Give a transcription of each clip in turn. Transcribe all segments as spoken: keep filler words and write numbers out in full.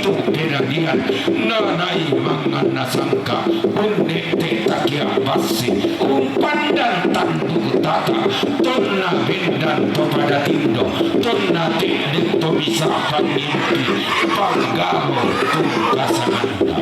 Kedadian nanai mangan nasangka, unde te takia bassi, umpandan tandu tata, tonna bendan to pada tindo, tonna tidde to bisa pangimpi, panggamo tungkasanganda.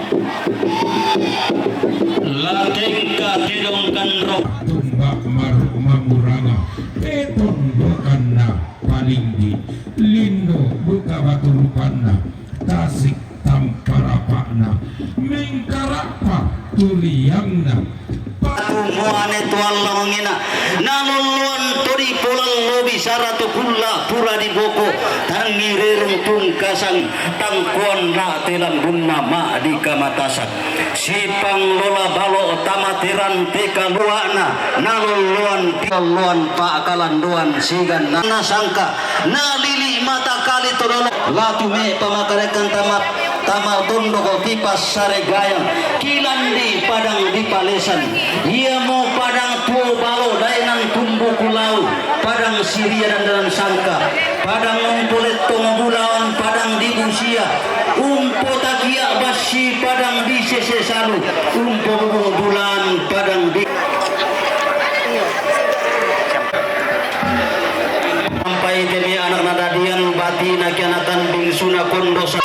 Latengka tedongkan ro. Tumba maru manguranga, petong dokanna palinggi, lindo buka batu rupanna, tasik tamparapa'na, mengkarappa turiangna. Patu muane tuallongena, nalolloan todi polallo bisara to kulla pura diboko, tangngirerung tungkasang tangkoanna telambunna ma'dika matasak. Sipanglola balo tamateran tekalua'na, nalolloan, lolloan pa'kalandoan siganna nasangka, nalili mata kali to lolo. Latu me pamakarekan tama, tama tondoko kipassare gayang, kilandi padang di palesan. Iamo padang tuo balo daenan tumbuku lau, padang siria dan dalam sangka, padang umpolettong bulawan, padang di busia, umpo takia bassi padang di sese salu, umpo bubung bulan padang di. Sampai temi anak nadadian batina kianatan bingsuna kondo sa-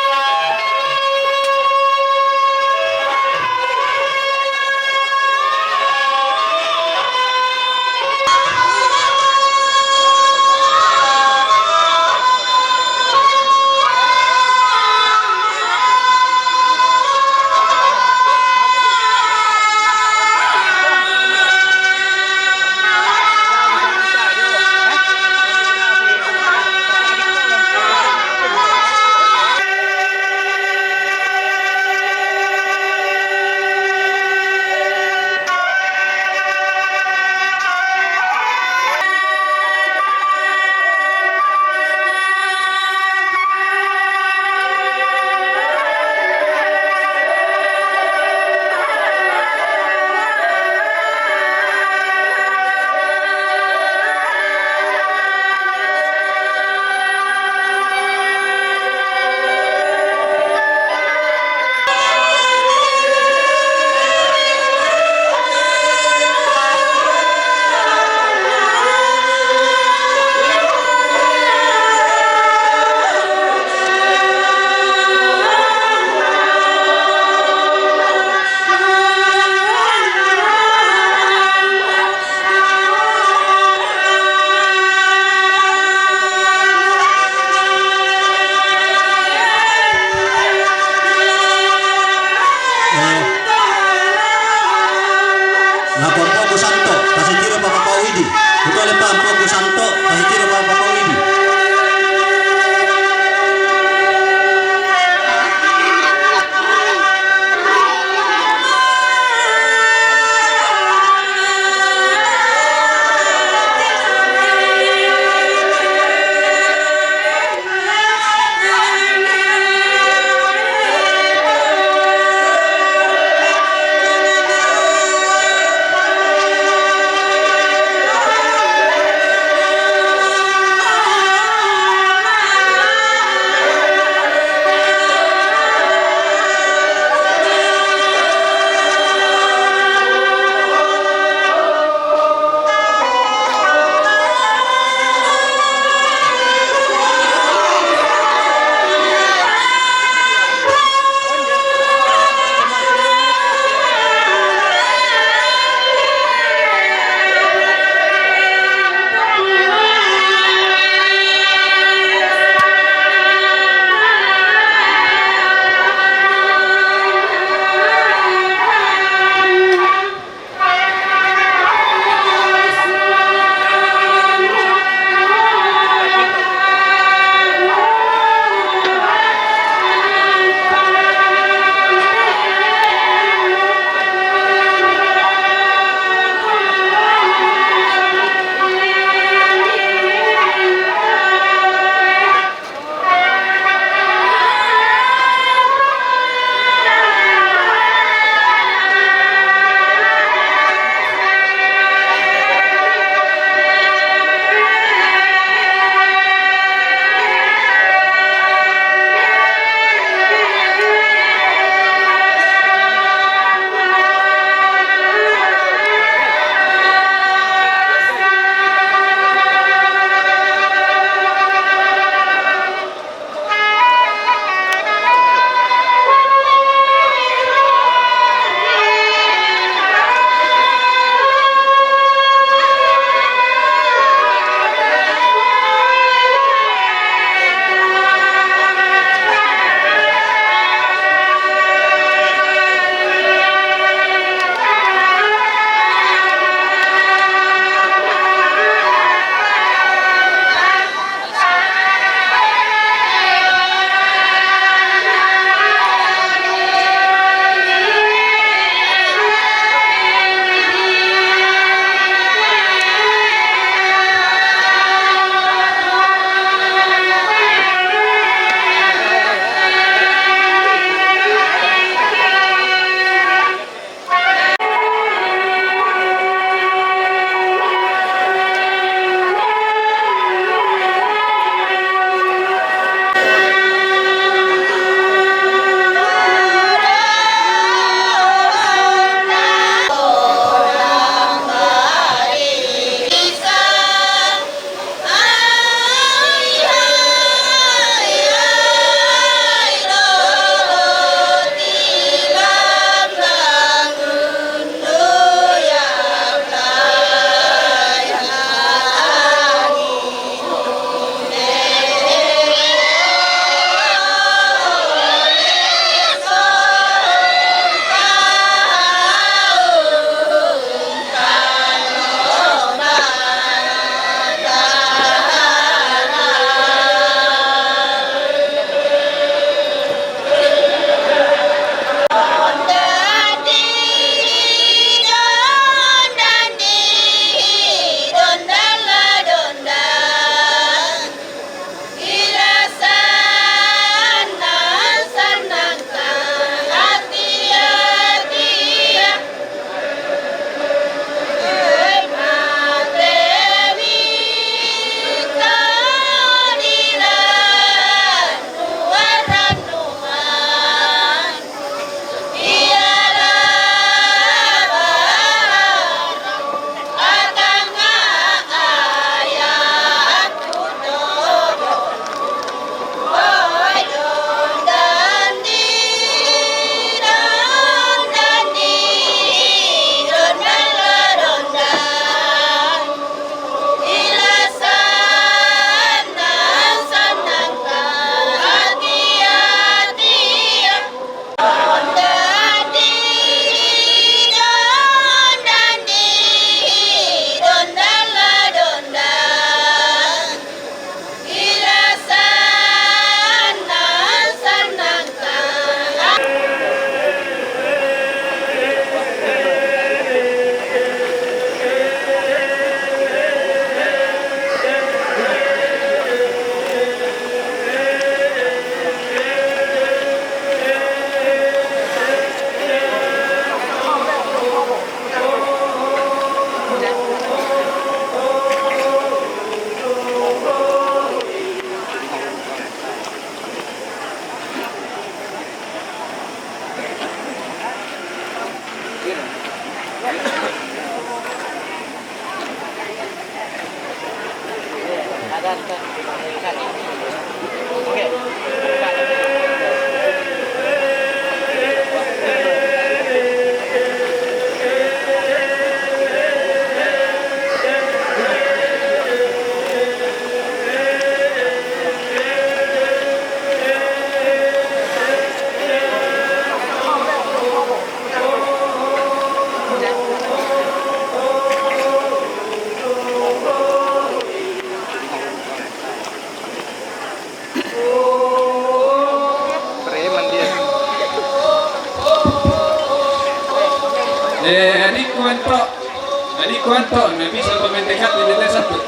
Eh, adikku Anto. Adikku Anto, na bisa pa mendekat di desa tu.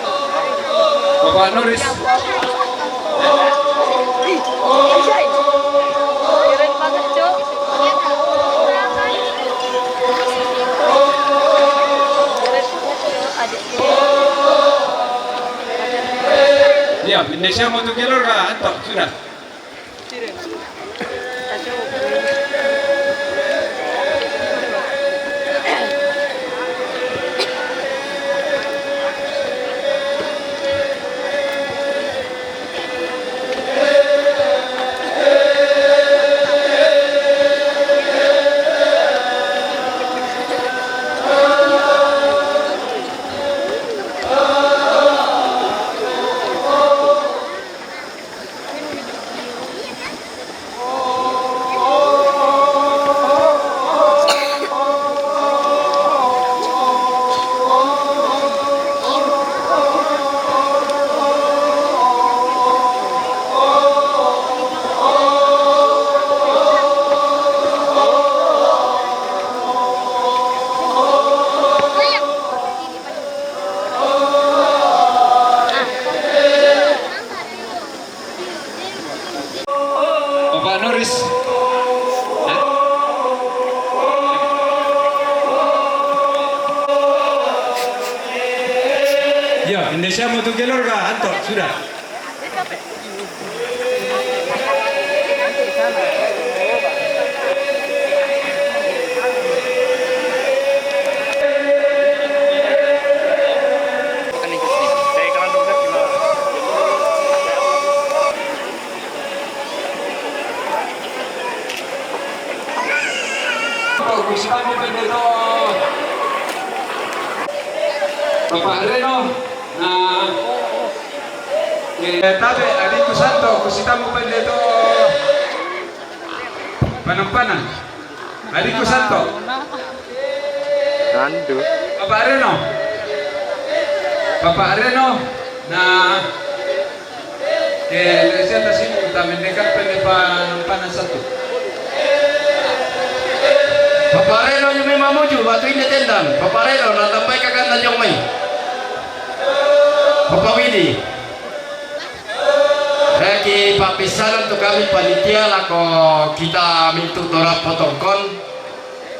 Bapak Noris. Ya, Indonesia mau tu keluarga, Anto, sudah. Bapak Noris. Ya, Indonesia mau tu keluarga, Anto, sudah. Bapak Reno, nah, eh, tabe, adikku Santo, kusitamu pende to. Panang-panang. Adikku Santo. Randu. Bapak Reno. Bapak Reno. Nah. Ke, lesian tasi, kita mendekat pende panang-panang satu. Bapak Reno, yumi mamuju, batu inde tendang. Bapak Reno, na tambai kakan na jong mai. Bapak Widi. Reki papisanan tu kami panitia lako kita mintu tora potongkon.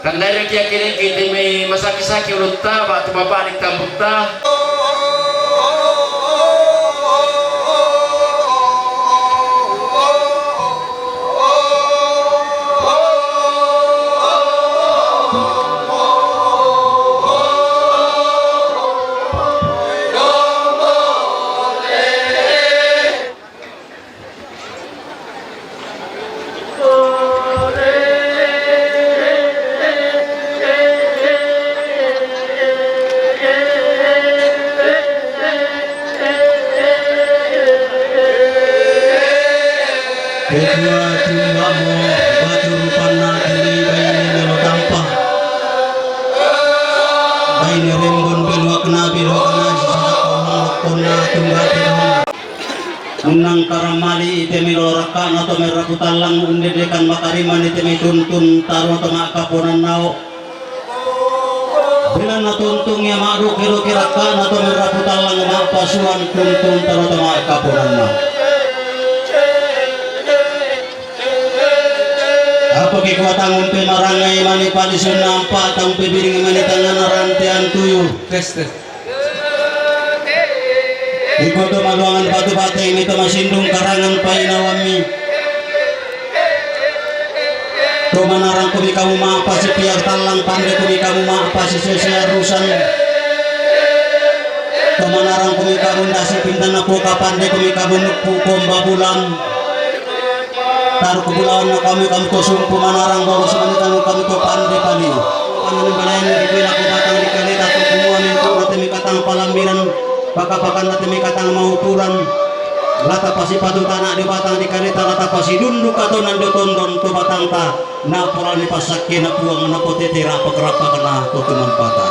Tandai reki akini kita mi masaki-saki ulutta, batu bapak di tambukta. Ketua tumba mo batu rupanna kini baine melo tampa. Baine rembon beluakna, beluakna sisada kolong lokonna tumba tedong. Unnang karamali ite melo rakkana to merrapu tallang undedekan makarimani ite mai tuntun taro to makkaponannao. Belanna tuntung ia madduki-duki rakkana to merrapu tallang mappasuang tuntung taro to makkaponanna. Apaki kuatangun pe marangai mani palisunna ampa taung pe biring mani tangana rantean tuyu. Tes, tes. Iko to maluangan batu bate mi to masindung karangan painawammi. To manarang kumi kamu mappasi piar tallang pande kumi kamu mappasi sese arusan. To manarang kumi kamu dasi pintanna poka pande kumi kamu nukku komba bulan. Taru kebulawan na kami, kami to sumpu manarang bawa semuanya kami, kami to pande pali. Panani balayan di kuila ko batang di kaleta to kumua mingku na temi katang palambiran, pakapakan na temi katang maupuran. Lata pasi patu tanah di batang di kaleta, lata pasi dundu katonan do tondon to batang ta, na porani pasakke na puang na potete rapak-rapak na to tuman pata.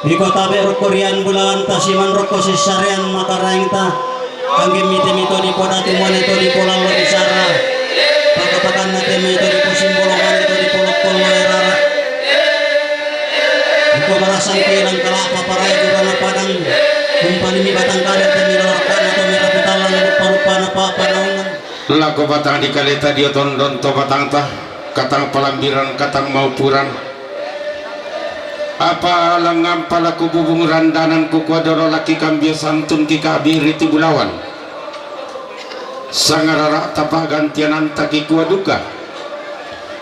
Iko tabe rokko rian bulawan ta siman rokko sissarean makaraeng ta. Angge mite mito di podatu mane to di polallo di sara. Pakapakanna te mito di posimbolo mane to di polokkollo erara. Langkala paparai tu rana padang, umpani mi batang karet dan mira lakana to mira putalang lupa-lupa na papa naungan. Lako batang di kaleta dio tondon to batangta, katang palambiran, katang maupuran. Apa langan palaku bubung randanan kukua dolo laki kambio santun kikabiri ti bulawan. Sangarara'ta pagantiananta kikua duka.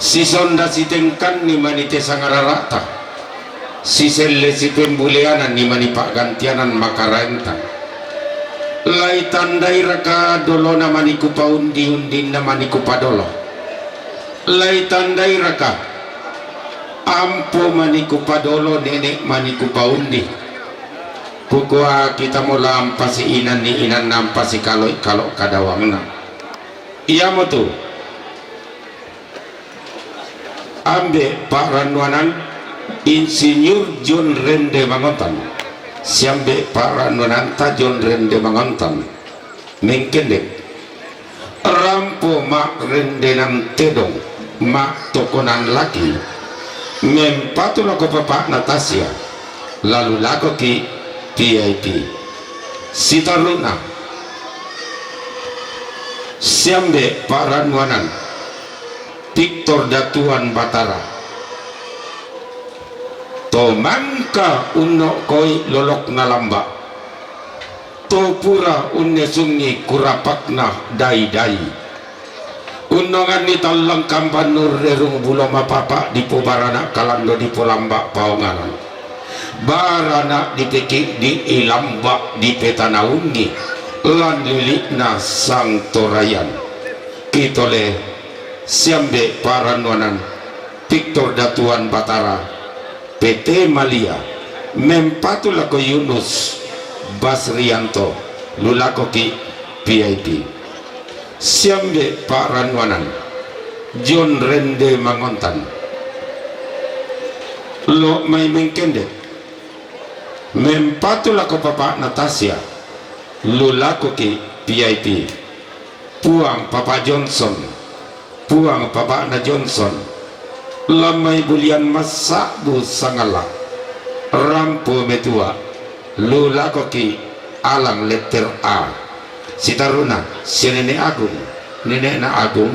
Sisonda sitengkanni manite sangarara'ta. Siselle sipembuleananni mani pagantianan makaraenta. Lai tandairaka dolona mani kupaundi-undinna mani kupadolo. Lai tandairaka ampo mani kupadolo, nene' mani kupaundi. Kukua kita mo lampa si inanni inanna ampa si kalo'-kalo' kadawangna. Iamotu ambe' pa'rannuanan Insinyur John Rende Mangontan, siambe' pa'rannuananta John Rende Mangontan, mengkendek. Rampo ma'rendenan tedong, ma'tokonan laki, mempatu lako papa'na tasia, lalu lakoki' V I P. Sitarru'na, siambe' pa'rannuanan Victor Datuan Batara. To mangka unno'koi lolokna lamba'. To pura unnesungngi kurapakna dai-dai. Unnonganni tallang kamban nurrerung bulo mapapa' dipobarana' kalando dipolamba' paonganan. Barana' dipeki' diilamba' dipetanaungngi lan lili'na Sang Torayan. Kitole siambe' pa'rannuanan Victor Datuan Batara. P T Malia, mempatu lako Yunus Basrianto, lu lakoki' V I P. Siambe' pa'rannuanan John Rende Mangontan, lo' mai mengkendek, mempatu lako papa'na tasia, lu lakoki' V I P. Puang Papa Johnson, Puang Papa'na Johnson, lammai bulian massa'bu sangalla', rampo metua, lu lakoki' Alang Letter A. Sitarru'na sia Nene' Agung, Nene'na Agung,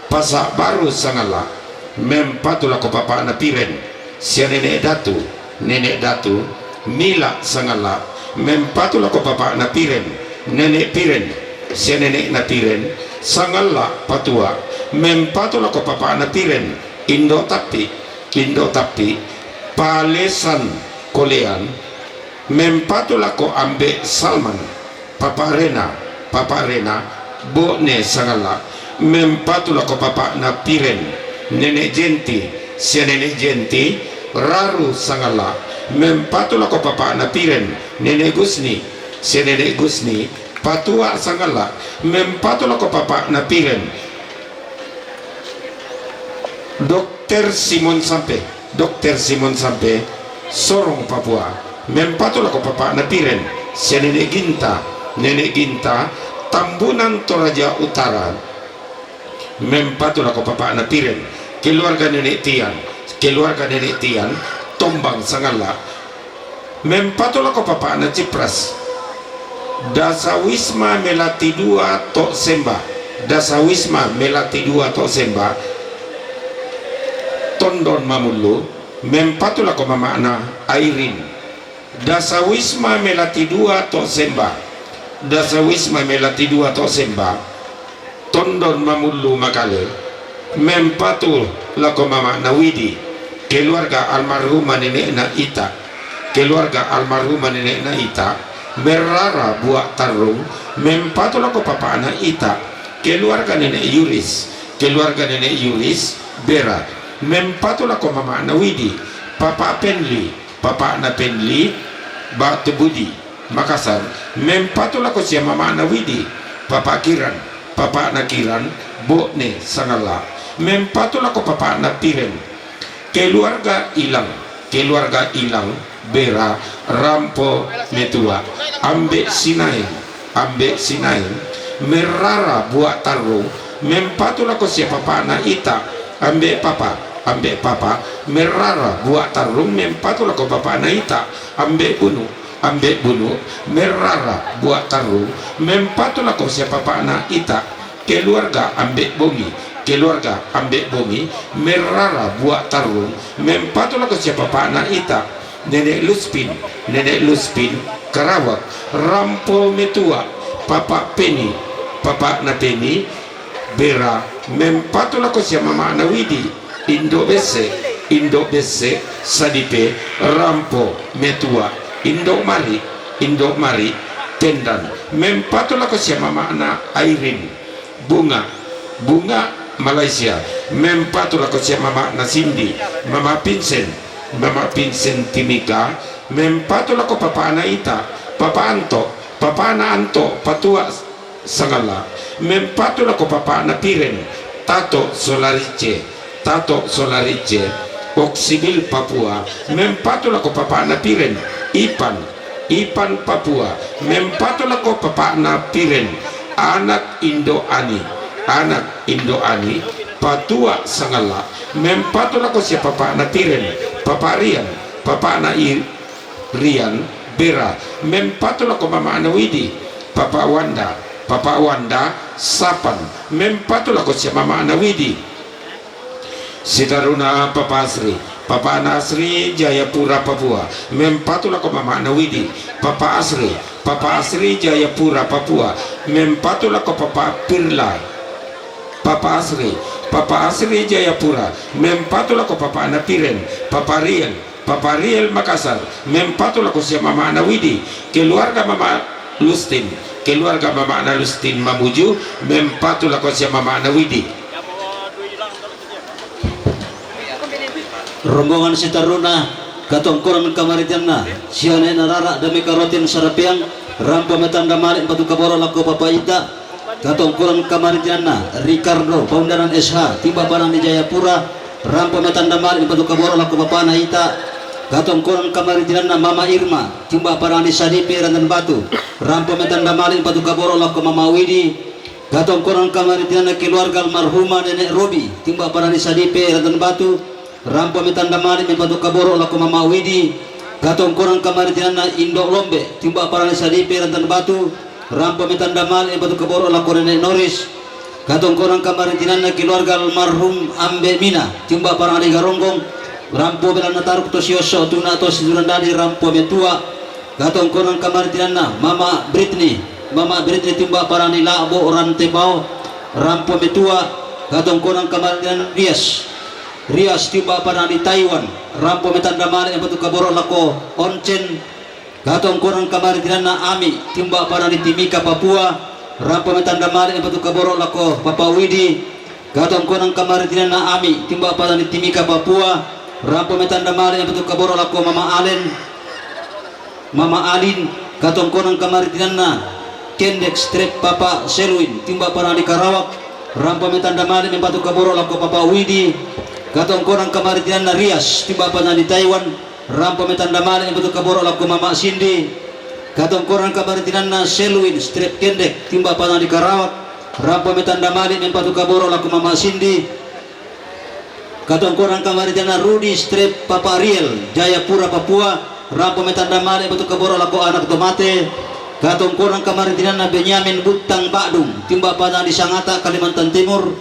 Pasa' Baru sangalla', mempatu lako papa'na Piren, sia Nene' Datu, Nene' Datu, Mila sangalla', mempatu lako papa'na Piren, Nene' Piren, sia nene'na Piren, sangalla' patua, mempatu lako papa'na Piren, Indo' Tappi, Indo' Tappi, Palesan Kolean, mempatu lako Ambe' Salman, Papa Rena, Papa Rena, Bo'ne sangalla', mempatu lako papa'na Piren, Nene' Jenti, sia Nene' Jenti, Raru sangalla', mempatu lako papa'na Piren, Nene' Gusni, sia Nene' Gusni, patua sangalla', mempatu lako papa'na Piren, Dokter Simon Sampe, Dokter Simon Sampe, Sorong Papua, mempatu lako papa'na Piren, sia Nene' Ginta, Nene' Ginta, Tambunan Toraja Utara, mempatu lako papa'na Piren, keluarga Nene' Tian, keluarga Nene' Tian, Tombang sangalla', mempatu lako papa'na Cipras. Dasawisma Melati dua to' Semba. Dasawisma Melati dua to' Semba. Tondon Mamullu, mempatu lako mama'na Airin. Dasawisma Melati dua to' Semba. Dasawisma Melati dua to' Semba. Tondon Mamullu Makale, mempatu lako mama'na Widi, keluarga almarhumah nene'na Ita, keluarga almarhumah nene'na Ita, Merrara Bua' Tarrung, mempatu lako papa'na Ita, keluarga Nene' Yuris, keluarga Nene' Yuris, Bera, mempatu lako mama'na Widi, Papa Penli, papa'na Penli, Batu Budi, Makassar, mempatu lako sia mama'na Widi, Papa Kiran, papa'na Kiran, Bo'ne sangalla', mempatu lako papa'na Piren, keluarga Ilang, keluarga Ilang, Bera, rampo metua, Ambe' Sinaeng, Ambe' Sinaeng, Merrara Bua' Tarrung, mempatu lako sia papa'na Ita, Ambe' Papa, Ambe' papa, merrara, bua' tarrung, mempatu lako papa'na ita', ambe' bunu', ambe' bunu', merrara, bua' tarrung, mempatu lako sia papa'na ita', keluarga ambe' bongi, keluarga ambe' bongi, merrara, bua' tarrung, mempatu lako sia papa'na ita', nene' Luspin, nene' Luspin, Karawak, rampo metua, papa' Peni, papa'na Peni, Bera, mempatu lako sia mama'na Widi, indo' Besse, indo' Besse, Sadipe, rampo metua, indo' Mari, indo' Mari, Tendan, mempatu lako sia mama'na Airin, Bunga, Bunga Malaysia, mempatu lako sia mama'na Sindi, mama Pinsen, mama Pinsen Timika, mempatu lako papa'na ita', papa Anto, papa'na Anto, patua Sangalla, mempatu lako papa'na Piren, Tato Solarice, Tato Solarice, Oksibil Papua, mempatu lako papa'na Piren, Ipan, Ipan Papua, mempatu lako papa'na Piren, anak indo' Ani, anak indo' Ani, patua Sangalla, mempatu lako sia papa'na Piren, papa Rian, papa'na I-, Rian, Bera, mempatu lako mama'na Widi, papa Wanda, papa Wanda, Sapan, mempatu lako sia mama'na Widi. Sitaruna papa Asri, papa'na Asri, Jayapura, Papua, mempatu lako mama'na Widi, papa Asri, papa Asri, Jayapura, Papua, mempatu lako papa Pirla, papa Asri, papa Asri, Jayapura, mempatu lako papa'na Piren, papa Rian, papa Riel Makassar, mempatu lako sia mama'na Widi, keluarga mama Lustin, keluarga mama'na Lustin Mamuju, mempatu lako sia mama'na Widi. Rombongan sitaruna, katongkonan kamaritianna, siane'na rara dame karotin sarapeang, rampo metanda mali' mempatu kaboro' lako papa ita', katongkonan kamaritianna, Ricardo, Paundaran S H, timba parani Jayapura, rampo metanda mali' mempatu kaboro' lako papa'na ita', katongkonan kamaritianna mama Irma, timba parani Sadipe Randan Batu, rampo metanda mali' mempatu kaboro' lako mama Widi, katongkonan kamaritianna keluarga almarhumah nene' Robi, timba parani Sadipe Randan Batu, rampo metanda mali' mempatu kaboro' lako mama Widi, katongkonan kamaritianna indo' Lombe, timba parani Sadipe Randan Batu, rampo metanda mali' mempatu kaboro' lako nene' Noris, katongkonan kamaritianna keluarga almarhum ambe' Mina, timba parani Garonggong, rampo belanna taruk to siosso tuna to siduran dadi rampo metua, katongkonan kamaritianna mama Britney, mama Britney timba parani La'bo Rantepao, rampo metua, katongkonan kamaritianna Rias, Rias timba parani Taiwan, rampo metanda mali' mempatu kaboro' lako Oncen, katongkonan kamaritianna Ami, timba parani Timika Papua, rampo metanda mali' mempatu kaboro' lako papa Widi, katongkonan kamaritianna Ami, timba parani Timika Papua, rampo metanda mali' mempatu kaboro' lako mama Alen, mama Alin, katongkonan kamaritianna Kendek strep papa Selwin, timba parani Karawak, rampo metanda mali' mempatu kaboro' lako papa Widi, katongkonan kamaritianna Rias, timba parani Taiwan, rampo metanda mali' mempatu kaboro' lako mama Sindi, katongkonan kamaritianna Selwin strep Kendek, timba parani Karawak, rampo metanda mali' mempatu kaboro' lako mama Sindi, katongkonan kamaritianna Rudi strep papa Riel, Jayapura, Papua, rampo metanda mali' mempatu kaboro' lako anak to mate, katongkonan kamaritianna Benyamin Buttang Badung, timba parani Sangata, Kalimantan Timur,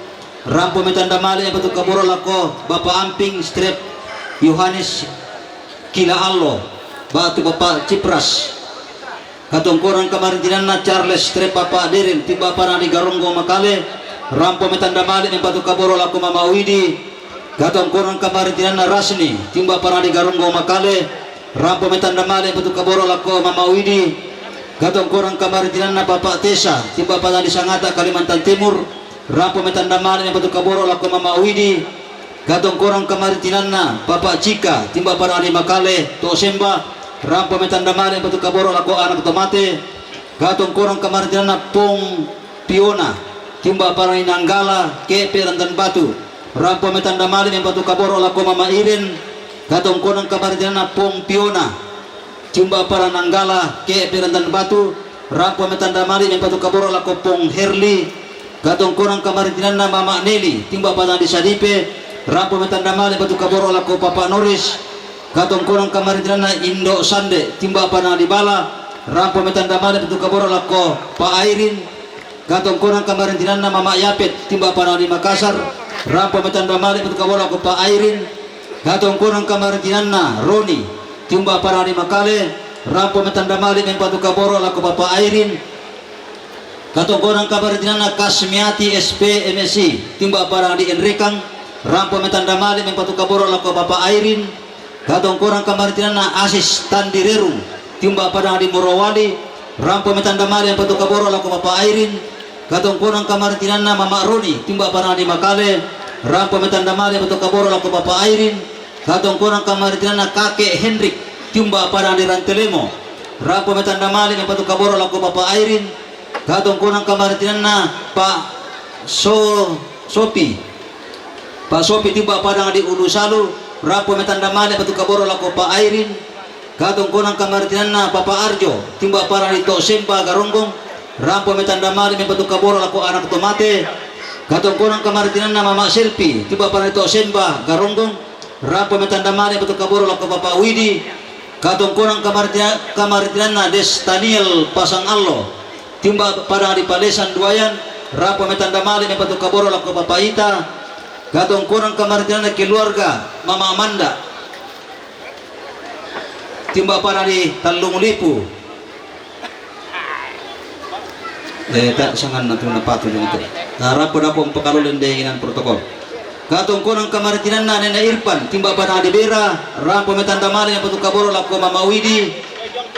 rampo metanda mali' mempatu kaboro' lako bapa Amping strep Yohanes Kila Allo, batu bapa Cipras, katongkonan kamaritianna Charles strep papa Deren, timba parani Garonggong Makale, rampo metanda mali' mempatu kaboro' lako mama Widi, katongkonan kamaritianna Rasni, timba parani Garonggong Makale, rampo metanda mali' mempatu kaboro' lako mama Widi, katongkonan kamaritianna papa Tesa, timba parani Sangata, Kalimantan Timur, rampo metanda mali' mempatu kaboro' lako mama Widi, katongkonan kamaritianna papa Cika, timba parani Makale, to Semba, rampo metanda mali' mempatu kaboro' lako anak to mate, katongkonan kamaritianna Pong Piona, timba parani Nanggala, Kepe Randan Batu, rampo metanda mali' mempatu kaboro' lako mama Iren, katongkonan kamaritianna Pong Piona, timba parani Nanggala, Kepe Randan Batu, rampo metanda mali' mempatu kaboro' lako Pong Herli, katongkonan kamaritianna mama Neli, timba parani Sadipe, Rampo metanda malik batu kaboro lako Papa Noris. Katongkonan kamarintinanna Indo Sande, timba padang di Bala. Rampo metanda malik batu kaboro lako Pa Airin. Katongkonan kamarintinanna Mama Yapet, timba padang di Makassar. Rampo metanda malik batu kaboro lako Pa Airin. Katongkonan kamarintinanna Roni, timba padang di Makale. Rampo metanda malik mempatu kaboro lako Papa Airin. Katongkonan kamarintinanna Kasmiati S P M Si, timba padang di Enrekang. Rampo metanda malik mempatu kaboro lako Papa Airin. Katongkonan kamarintinanna Asis Tandirerung, timba padang di Morowali. Rampo metanda malik mempatu kaboro lako Papa Airin. Katongkonan kamarintinanna Mama Roni, timba padang di Makale. Rampo metanda malik mempatu kaboro lako Papa Airin. Katongkonan kamarintinanna Kake Hendrik, timba padang di Rantelemo. Rampo metanda malik mempatu kaboro lako Papa Airin. Katongkonan kamarintinanna Pa So Sopi. Pa Sopi, timba padang di Ulusalu. Rampo metanda malik mempatu kaboro lako Pa Airin. Katongkonan kamarintinanna Papa Arjo, timba padang di To Semba Garonggong. Rampo metanda malik mempatu kaboro lako Anak Tomate. Katongkonan kamarintinanna Mama Selpi, timba padang di To Semba Garonggong. Rampo metanda malik mempatu kaboro lako Papa Widi. Katongkonan kamariti-, kamarintinanna Des Daniel Pasang Allo, timba padang di Palesan Duayan. Rampo metanda malik mempatu kaboro lako Papa Ita. Katongkonan kamarintinanna keluarga Mama Amanda, timba padang di Tallung Lipu. Eh, tak sangan nanti napatu jong tu. Nah, rampo dapo mpakalolo dende inan protokol. Katongkonan kamarintinanna Nene Irpan, timba padang di Bera. Rampo metanda malik mempatu kaboro lako Mama Widi.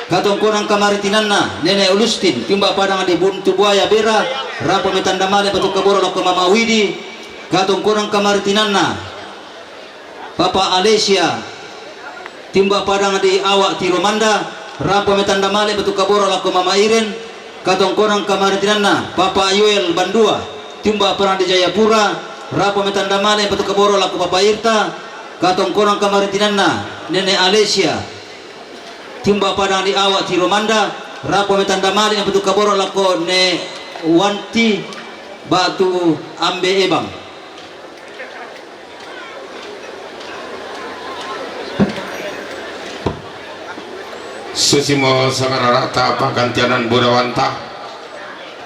Katongkonan kamarintinanna Nene Ulustin, timba padang di Buntu Buaya Bera. Rampo metanda malik mempatu kaboro lako Mama Widi. Katongkonan kamarintinanna Papa Alesia, timba padang di Awak Tiromanda. Rampo metanda malik mempatu kaboro lako Mama Iren. Katongkonan kamarintinanna Papa Yoel Bandua, timba padang di Jayapura. Rampo metanda malik mempatu kaboro lako Papa Irta. Katongkonan kamarintinanna Nene Alesia, timba padang di Awak Tiromanda. Rampo metanda malik mempatu kaboro lako Ne Wanti batu Ambe Ebang. Susimo sangararata panggantianan bodawanta.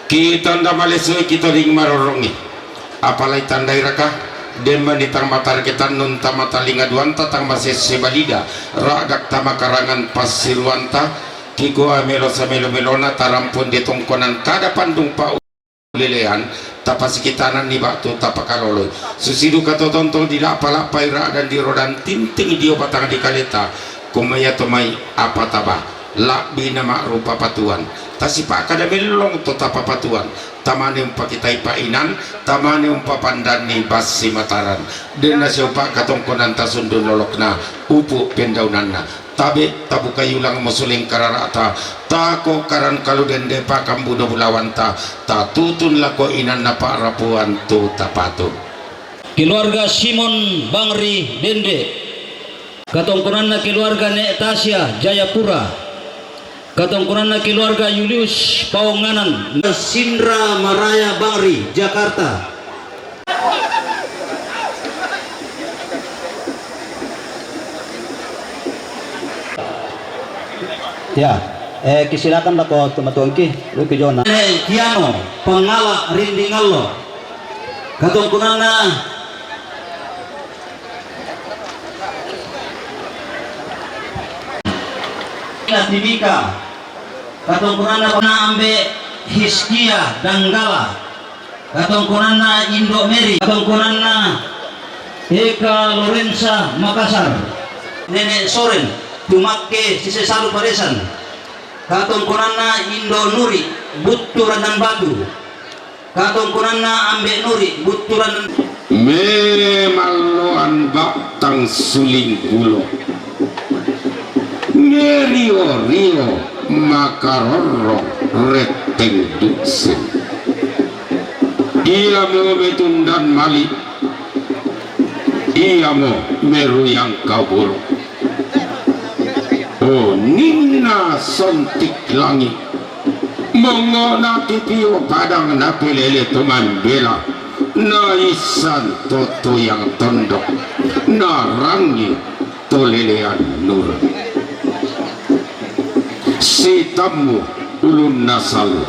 Kitanda malesoi, kitoling marorongi. Apalai tandairaka, demma ni tang matarke tannun tama talinga duanta tang masesse balida, ragak tama karangan passiruanta, kikua melo samelo-melona tarampun di tongkonan kada pandung pa lelean, tapasikitanan ni batu tapakaloloi. Susiduka totonto di lapa-lapa ira dan di rodan tinting dio batang di kaleta, kumaya tomai apa taba, labbi na ma'rupa patuan. Tasipa kada mellong to tapapatuan, tamane umpakitai painan, tamane umpapandanni bassi mataran. Denna siopa katongkonan tasundun lolokna, upu pendaunanna. Tabe, tabuka yulang mosuling kararata, tako karan kalu dende pakambuno bulawanta, tatutun lako inanna pa'rapuan tu tapatu. Keluarga Simon Bangri Dende. Katongkonanna keluarga Nek Tasya Jayapura. Katongkonanna keluarga Julius Paonganan. Sindra Maraya Bangri, Jakarta. Ya, eh, kisilakan lako tumatuangki, luki jona. Eh, Kiano, Pangala Rindingallo. Katongkonanna Timika. Katongkonanna Ambe Hiskia Danggala. Katongkonanna Indo Meri, katongkonanna Eka Lorenza Makassar, Nenek Soren, Tumakke Sisesalu Paresan, katongkonanna Indo Nuri, Buttu Randan Batu, katongkonanna Ambe Nuri, Buttu Randan. Memalloan battang suling ulo. Merio-rio makarorrong retteng duksen. Iamo metundan mali, iamo meruyang kabur. O ninna sontik langi, mongona titio padang napelele to mambela. Naisan to toyang tondok, narangi to lelean nurun. Si Tammu ulunna salu,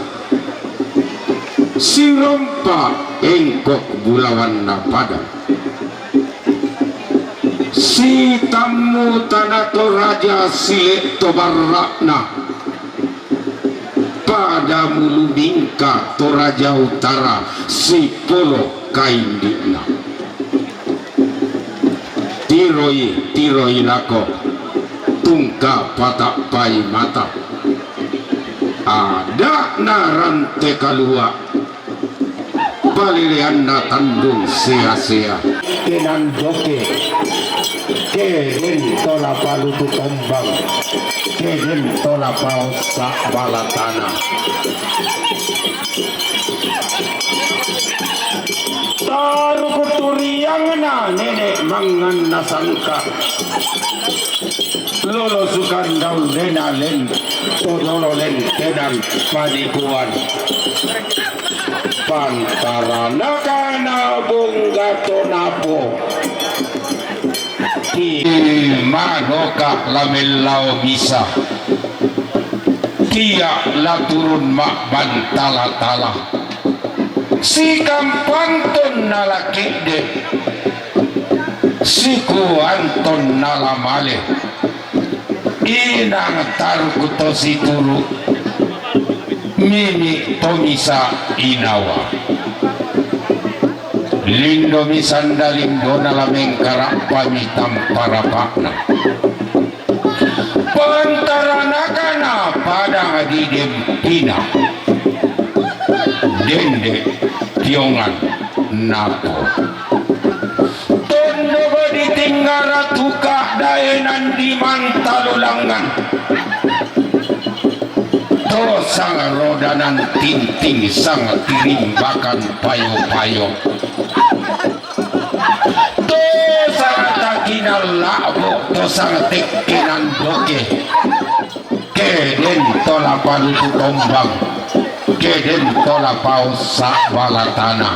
si Rompa engkok bulawanna padang, si Tammu tana Toraja sile to barra'na, pada Mulu Bingka Toraja Utara sipolo kaindi'na. Tiroi, tiroi lako, tungka pata'pai mata. Ada'na rante kalua, paleleanna tandung sea-sea. Kenan doke, keden tola palutu tombang, keden tola paossa balatana. Taruku turiangna nene manganna sangka. Lolo sukandau lena len, to lolo lentenan panikuan. Pantarana kana bongga to napo. Ti manoka lamellao bisa. Tia laturun ma'bantala-tala. Sikampanton nala kedde, sikuanton nala male. Inang taruku to situru, mimi to misa inawa. Lindomi sanda lindona la mengkarappami tamparapa'na. Pantaranakana padang di Dempina. Dende tiongan napo. Tondok di Tinggara tuka daenan di Mantalulangan. To sang rodanan tinting sang tirimbakan payo-payo. To sang takinan la'bo, to sang tekkenan doke. Keden tola palutu tombang, keden tola paossa balatana.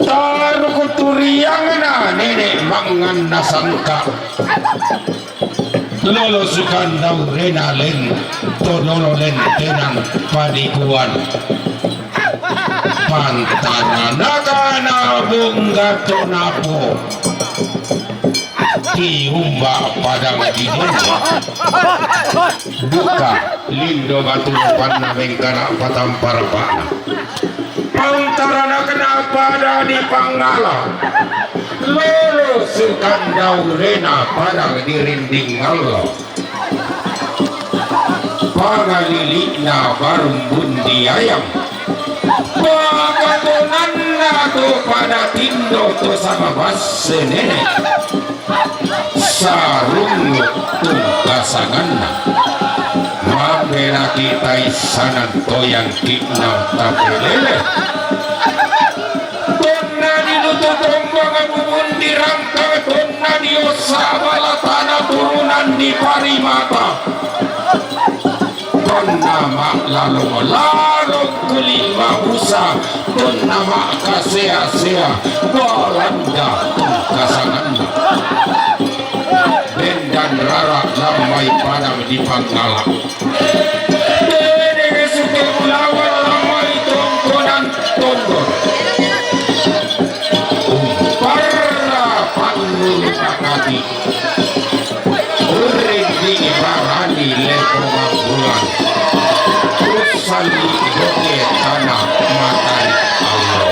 Taruku turiangna nene manganna sangka. Lolo sukandau rena len, to lolo lentenan panikuan. Pantaranakana bongga to napo. Tiumba padang di Dende. Duka lindo batu lupanna mengkana patampar pana. Pantaranakna pada di Panggala. Lolo sukandau rena padang di Rinding Allo. Pangalili'na barumbun di ayam. Pakatonanna to pada tindo to sama basse nene. Sarungu tungkasanganna. Mambelaki taissanan toyang ki'na tapelele. Tonna dilutu tombang bubun dirangka, tonna diossa balatana turunan di parimata. Tonna ma'lalong-lalong kuli mabusa, tonna ma'kasea-sea Balanda tungkasanganna. Bendan rara lammai padang di Panggala. Tedeng suke bulawan lammai tongkonan tondor. Umparra pangulu pakati. Urrindingi barani lepo mabbulan. Ussalli doke tana matari Allah.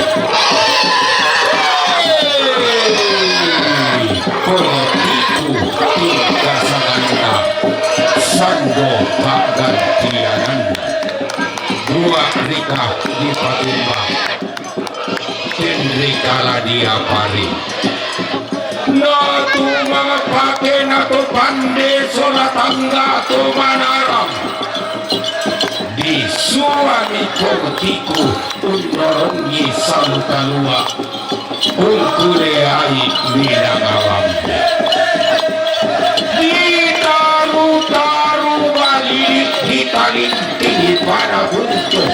Politiku tingkasanganna sando paggantiananna. Dua rika dipatimba. Tenri kala diapari. Natumang pake nato pande sola tangga to manarang. Disuami pogtiku unnorongi salu kalua. Ungkuleai minangawambe. Ditaru-taru balilik Kita lintingi pada buntu.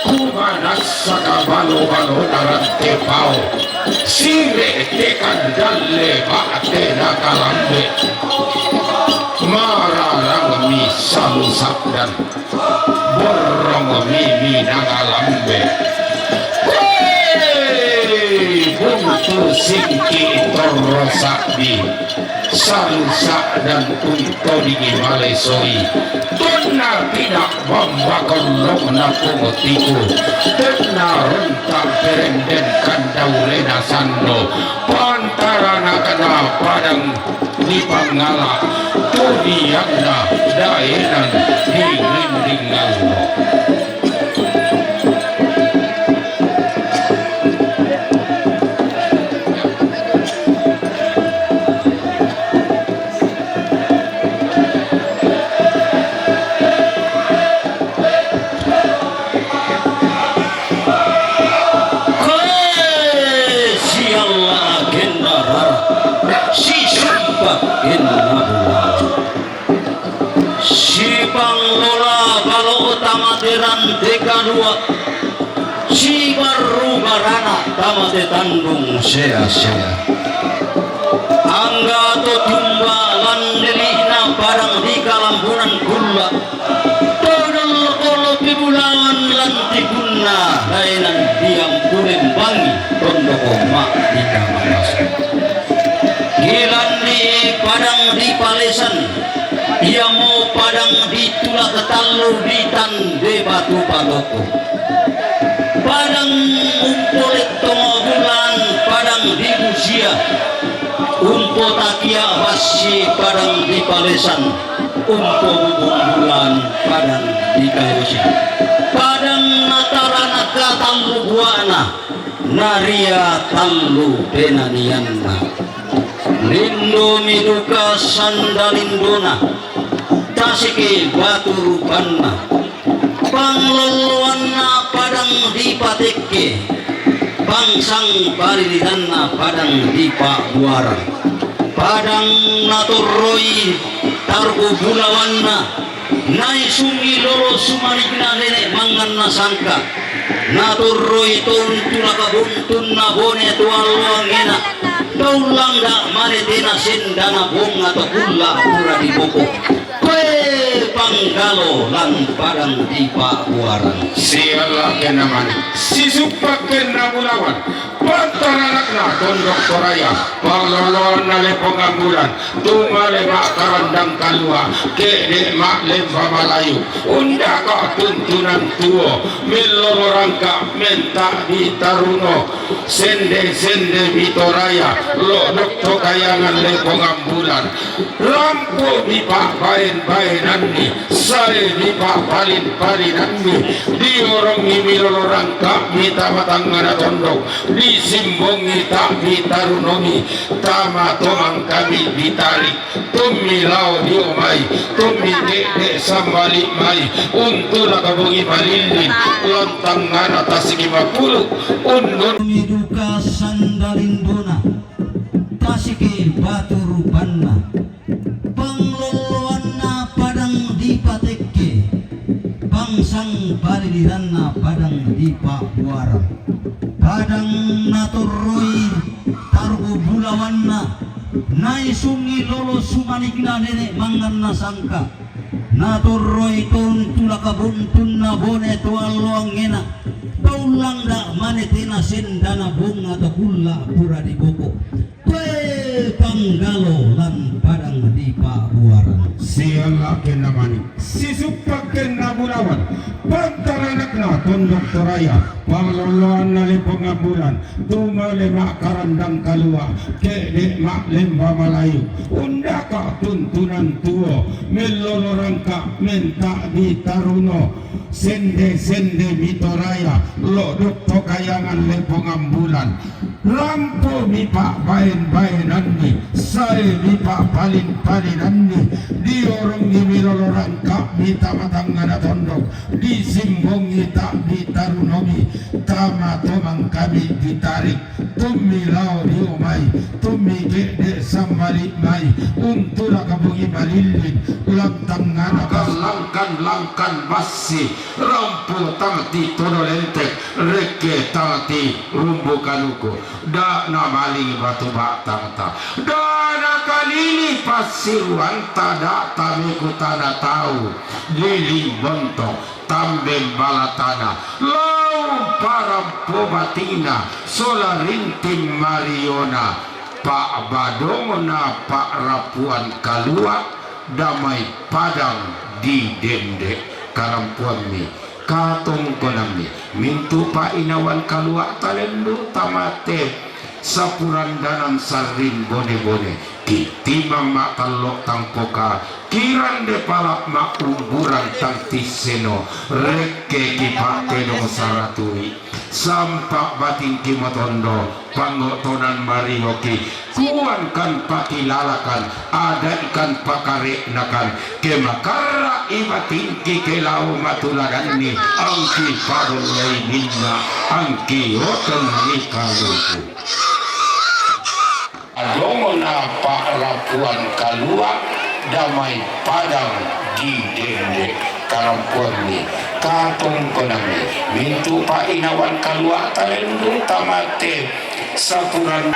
Kumanassa ka balo-balo narante pao. Sire tekan dalle bate nakalambe. Mararang mi salusak dan borrong mi mi nangalambe. Hei, buntu singki torro sakdi. Salusa dan unto digi malesoi. Tonna tidak bamba kollok na pungotiku. Tonna rontak perenden kandau lena sando. Pantarana kena padang di pangala. Tudianna daenan di rinding ngallo. Koe sialla agenna rara, sisumpa genna bulawan. Sipanglola balo tamateran deka dua, sibarru barana tamate tandung sea-sea. Angga to tumba lan lelihna padang di kalambunan kulla. Todol kolo pibulawan lan tipunna laenan diampunen bangi tondoko ma di kamatasan. Gilandi padang di palesan. Iamo padang di tulak tallu di tande batu patoko. Padang umpolettongo bulan padang di busia. Umpotakia bassi padang di palesan. Umpobubung bulan padang di kayosi. Padang natarana katallu buana. Naria tallu penanianna. Lindo miduka sanda lindona, tasiki batu rupanna. Panglolloanna padang dipatekke, pangsang palilitanna padang dipabbuarang. Padang natorroi targu bulawanna, naisungi lolo sumanikna nene manganna sangka. Natorroi to untulaka buntunna bone to alloangena. Tau landa mane tena sendana bonga to kulla pura diboko. Koe panggalo lan padang dipabbuarang. Sialla kenna mane, sisuppa kenna bulawan. Pantaranakna tondok Toraya, pangloloanna lepong ambulan, tumale makkarandang kalua, kede malemba malayu, undaka tuntunan tuo, mellolo rangka menta ditaruno, sende-sende mitoraya, lodok to kayangan lepong ambulan. Rampo mipa'baen-baenanni, sae mipa'palin-palinanni, diorongi milolo rangka mitama tangngana tondok, disimbongi ta'mi tarunoni, tama tomang kami ditarik, tummi lao dio mai, tummi de'de sambali mai, untulaka bongi malillin, lan tangngana tasiki mapulu, unnun. Miduka sandalindona. Tasiki batu rupanna, panglolloanna padang dipatekke, pangsang paliliranna padang dipabbuarang. Padang natorroi targu bulawanna, naisungi lolo sumanikna nene manganna sangka. Natorroi to untulaka buntunna bone to alloangngena, tau landa mane tena sendana bonga to kulla pura diboko. Koe panggalo lan padang dipabbuarang. Sialla kenna mane, sisuppa kenna bulawan, pantaranakna tondok Toraya, panglolloanna lepong ambulan, tumale makkarandang kalua, kede malemba malayu, undaka tuntunan tuo, mellolo rangka menta ditaruno, sende-sende mitoraya, lodok to kayangan lepong ambulan, rampo mipa'baen-baenanni, sae mipa'palin-palinanni, diorongi milolo Kami tama tangngana tondok, disimbongi ta' ditarunomi, tama tomang kami ditarik, tummi lao ri umai, tummi ke'de' sammali' mai, untura kabongi malillin, ulang tangngana langkan, langkan, langkan bassi, rampo tang ti todo lentek, rekke tang ti rumbu kanuku. Da' namaling batu batangta, da' nakalili passiruanta, da' tamekutana tau, liling bontong, tambeng balatana, lau parampo batina, sola rinting mariona, pa'badongna pa'rapuan kalua', damai padang di dende', karampuammi. Katongkonammi, mintu' pa'inawan kalua' talendu' tamate, sapurandanan sarring bone-bone, kittimang ma'tallo' tangkoka, kirande pala' ma'umburang tang tisseno, rekke kipa'tedong saratui, sampa' batingki motondo, pango'tonan marioki, kuankan pakilalakan, adaikan pakare'nakan, ke makarra' ibatingki ke lao matuladanni, angki padolloi minna, angki otenni kaluku. Adongna pa'rapuan kalua', damai padang di dende, karampuammi, katongkonammi, mintu' pa'inawan kalua' talendu' tamate, sapuran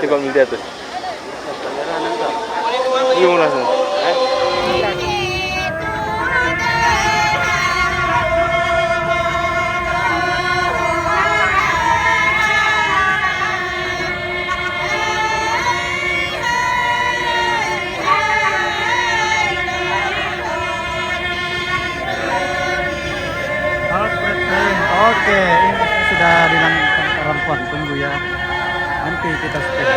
Bang, lihat tuh. Gimana sih? Oke, ini sudah dilakukan perempuan. Tunggu ya. Nanti kita setir.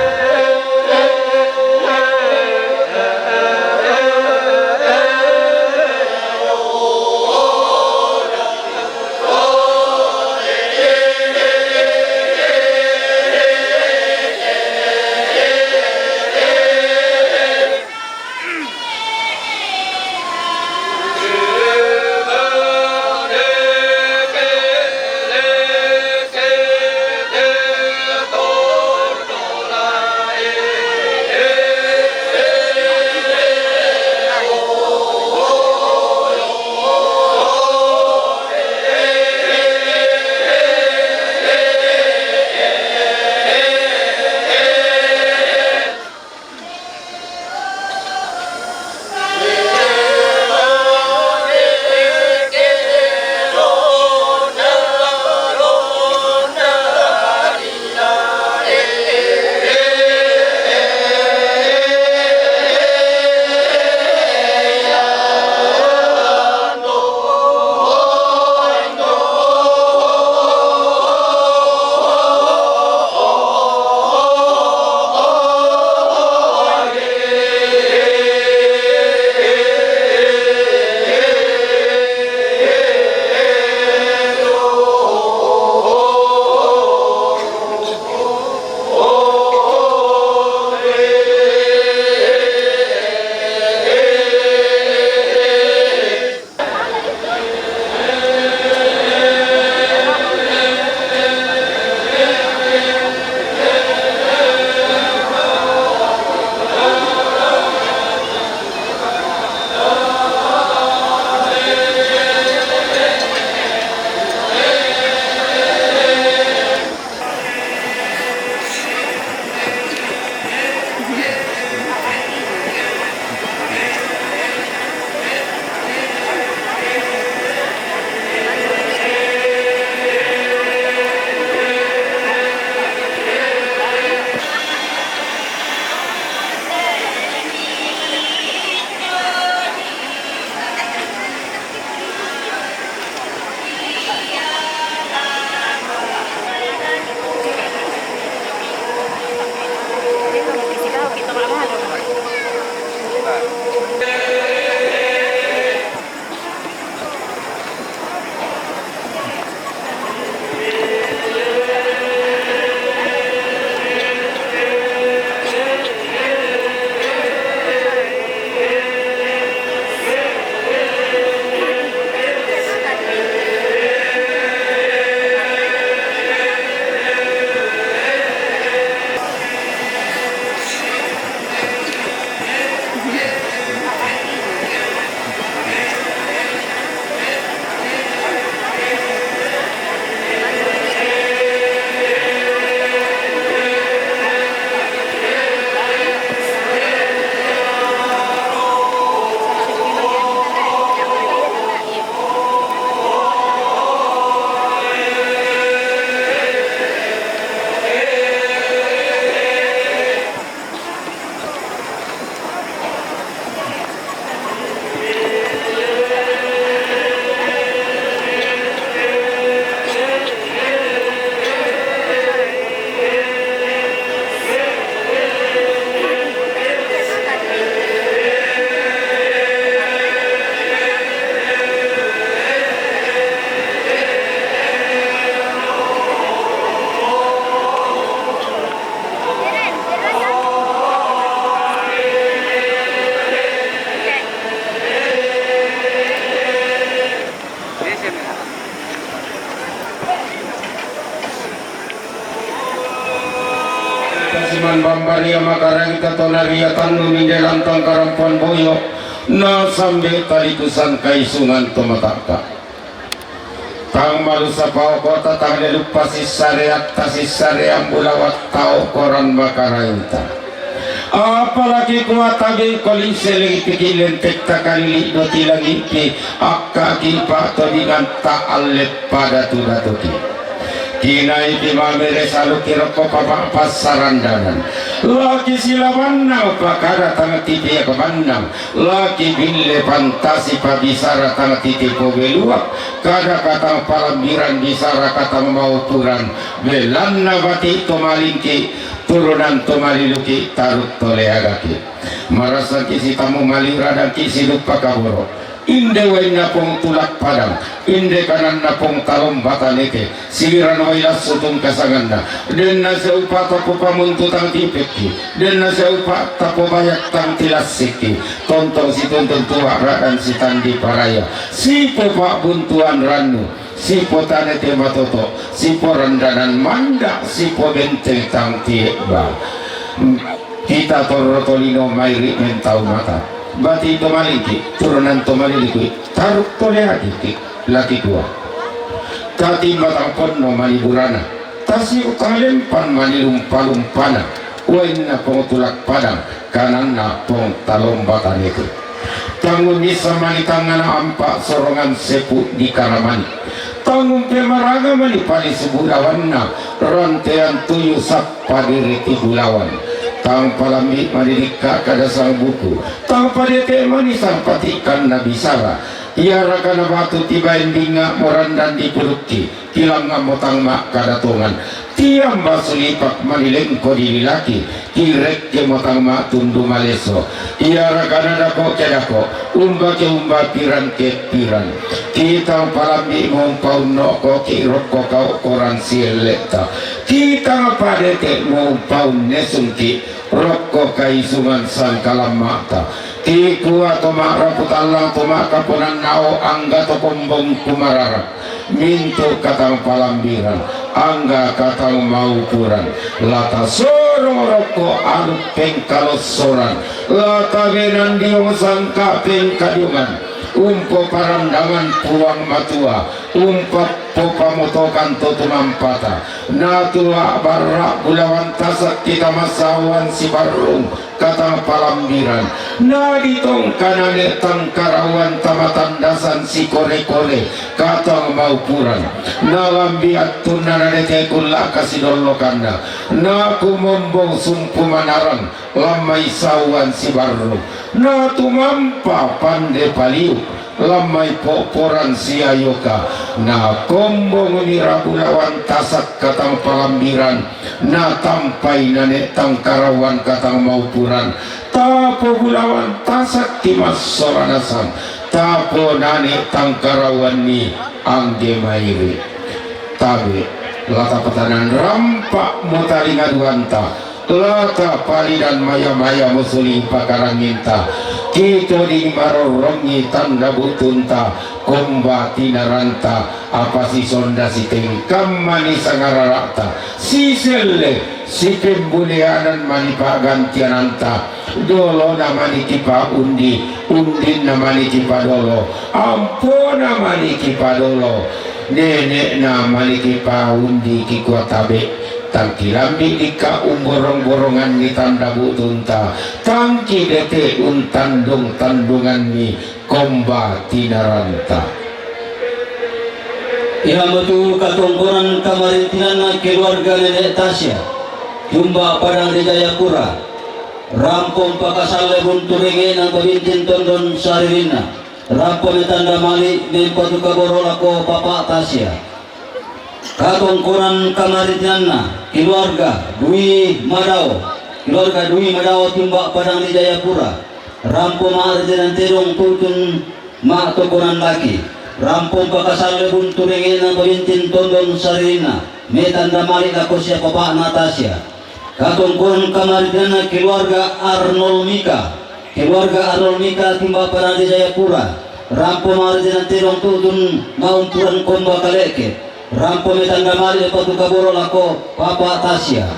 Kasiman bambari ama karagi katona ria tandu minde lantang karampuan boyo na sambe tali kusan kaisungan tomataka. Tang malusa paokota, tang leluppa sissareatta, sissareang bulawatta, okkoran makarainta. Apalagi kuatabeng kolise lengipiki lentetta kalili doti langipi, akkaki patodinganta alle padatu-datuki. Kinaipi mamere saluki rokko papa passarandanan. Laki silamanna pakada tang tipi kemannang. Laki bille pantasi pabisara tang titi pobeluak. Kada katang palambiran bisara katang maupuran, belanna bati tomalingki, turunan tomaliluki, taruk toleagaki. Marasaki sitamu maliradangki siduppa kaboro. Inde wainna pong tulak padang, inde kananna pong talombataneke, siliran wai lassu tungkasanganna, denna seupa tapopamuntu tang tipekki, denna seupa tapobayak tang tilassikki, tontong situntun tuak radan sitandi paraya, sipopa buntuan rannu, sipo tane te matoto, sipo randanan manda, sipo benteng tang tiebba. Kita torro tolino mairi mentau mata. Bati tomalingki, turunan tomalilikui, taruk toleagiki, laki dua. Tati matang ponno mani burana. Tasi utalempan mani lumpa-lumpana. Wainna pong tulak padang, kananna pong talombataneke. Tangun misa mani tangana ampa sorongan sepu di karamani. Tangun pemaranga mani pali sebulawanna, rantean tuyu sappa diriti bulawan. Tang palambi mani dikka kada sang buku. Tang padete mani sang patikan nabisara. Iarakana batu tibaen dinga morandan di purukki. Tilangngammo tang makkadatongan, tiamba sulipak mani lengko dililaki, kirekkemo tang mattundu maleso. Iarakana dako kedako, umbake umba piran kepiran. Kitang palambi mo umpaunnokoki rokko kaukoran sielletta. Kitang padete mo umpaunnesungki rokko kaisungan sangkalammata. Kikua to ma'rapu tallang to ma'kaponannao angga to kombong kumarara. Mintu katang palambiran, angga katang maupuran, lata sorong rokko anu pengkalossoran, lata benandiong sangka pengkadiungan, umpo parandangan Puang Matua, umpa popamotokan to tumampata, natua barra bulawan tasak kita masawan sibarrung, katang palambiran. Naditongkanane tangkarauan tamatandasan sikore-kore katang maupuran. Nalambi attunna nadete kulla kasidollokanna. Nakumombong sumpu manarang lammai sauan sibarru. Natumampa pande paliu lammai po'poran siayoka. Nakombongmi rabulawan tasak katang palambiran. Natampai nane tangkarauan katang maupuran, tapo bulawan tasak timassora nasang, tapo nane tangkarauanni angge mairi. Tabe, lata patanan rampa motalingaduanta, lata palidan maya-maya mosuling pakaranginta, kito di marorrongi tanda butunta, komba tinaranta, apa sisonda sitengkam mani sangararata, siselle, sipembuleanan mani pagantiananta, dolona mani kipaundi, undinna mani kipadolo, ampona mani kipadolo, nenekna mani kipaundi kikua tabe, tangkilambi dikka umborong-boronganni tanda butunta, tangki dete untandung-tandunganni komba tinaranta. Iyamotu katongkonan kamarintinanna keluarga Nenek Tasya, Jumba Padang di Jayapura, rampong pakasalle buntu rengena babintin tondon saririnna, rampo metanda mali mempatu kaboro lako Papa Tasya. Katongkonan kamarintinanna keluarga Dwi Madao, keluarga Dwi Madao Jumba Padang di Jayapura, rampo ma'ritenang tedong tutun ma'tokonan laki, rampong pakasalle buntu rengena babintin tondon saririnna, metanda mali lako sia papa'na Tasya. Katongkonan kamarintinanna keluarga Arnold Mika, keluarga Arnold Mika Jumba Padang di Jayapura, rampo ma'ritenang tedong tutun ma'umpuran komba kaleke, rampo metanda mali mempatu kaboro lako Papa Tasya.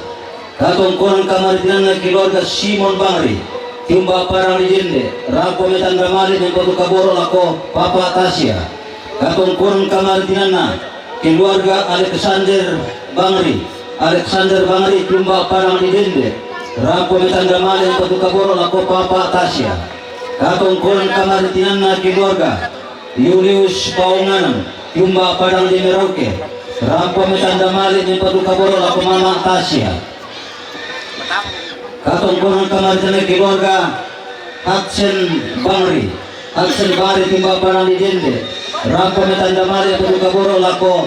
Katongkonan kamarintinanna keluarga Simon Bangri, Jumba Padang di Jende, rampo metanda mali mempatu kaboro lako Papa Tasya. Katongkonan kamarintinanna keluarga Alexander Bangri. Alexander Bangri, tiumba' padang di Dende, rampo metanda male mempatu kaboro' lako Papa Tasya. Katongkonan kamarintinanna keluarga Julius Paonganan, tiumba' padang di Merauke, rampo metanda male mempatu kaboro' lako Mama Tasya. Katongkonan kamarintinanna keluarga Hudson Bangri. Hudson Bangri, tiumba' padang di Dende, rampo metanda male mempatu kaboro' lako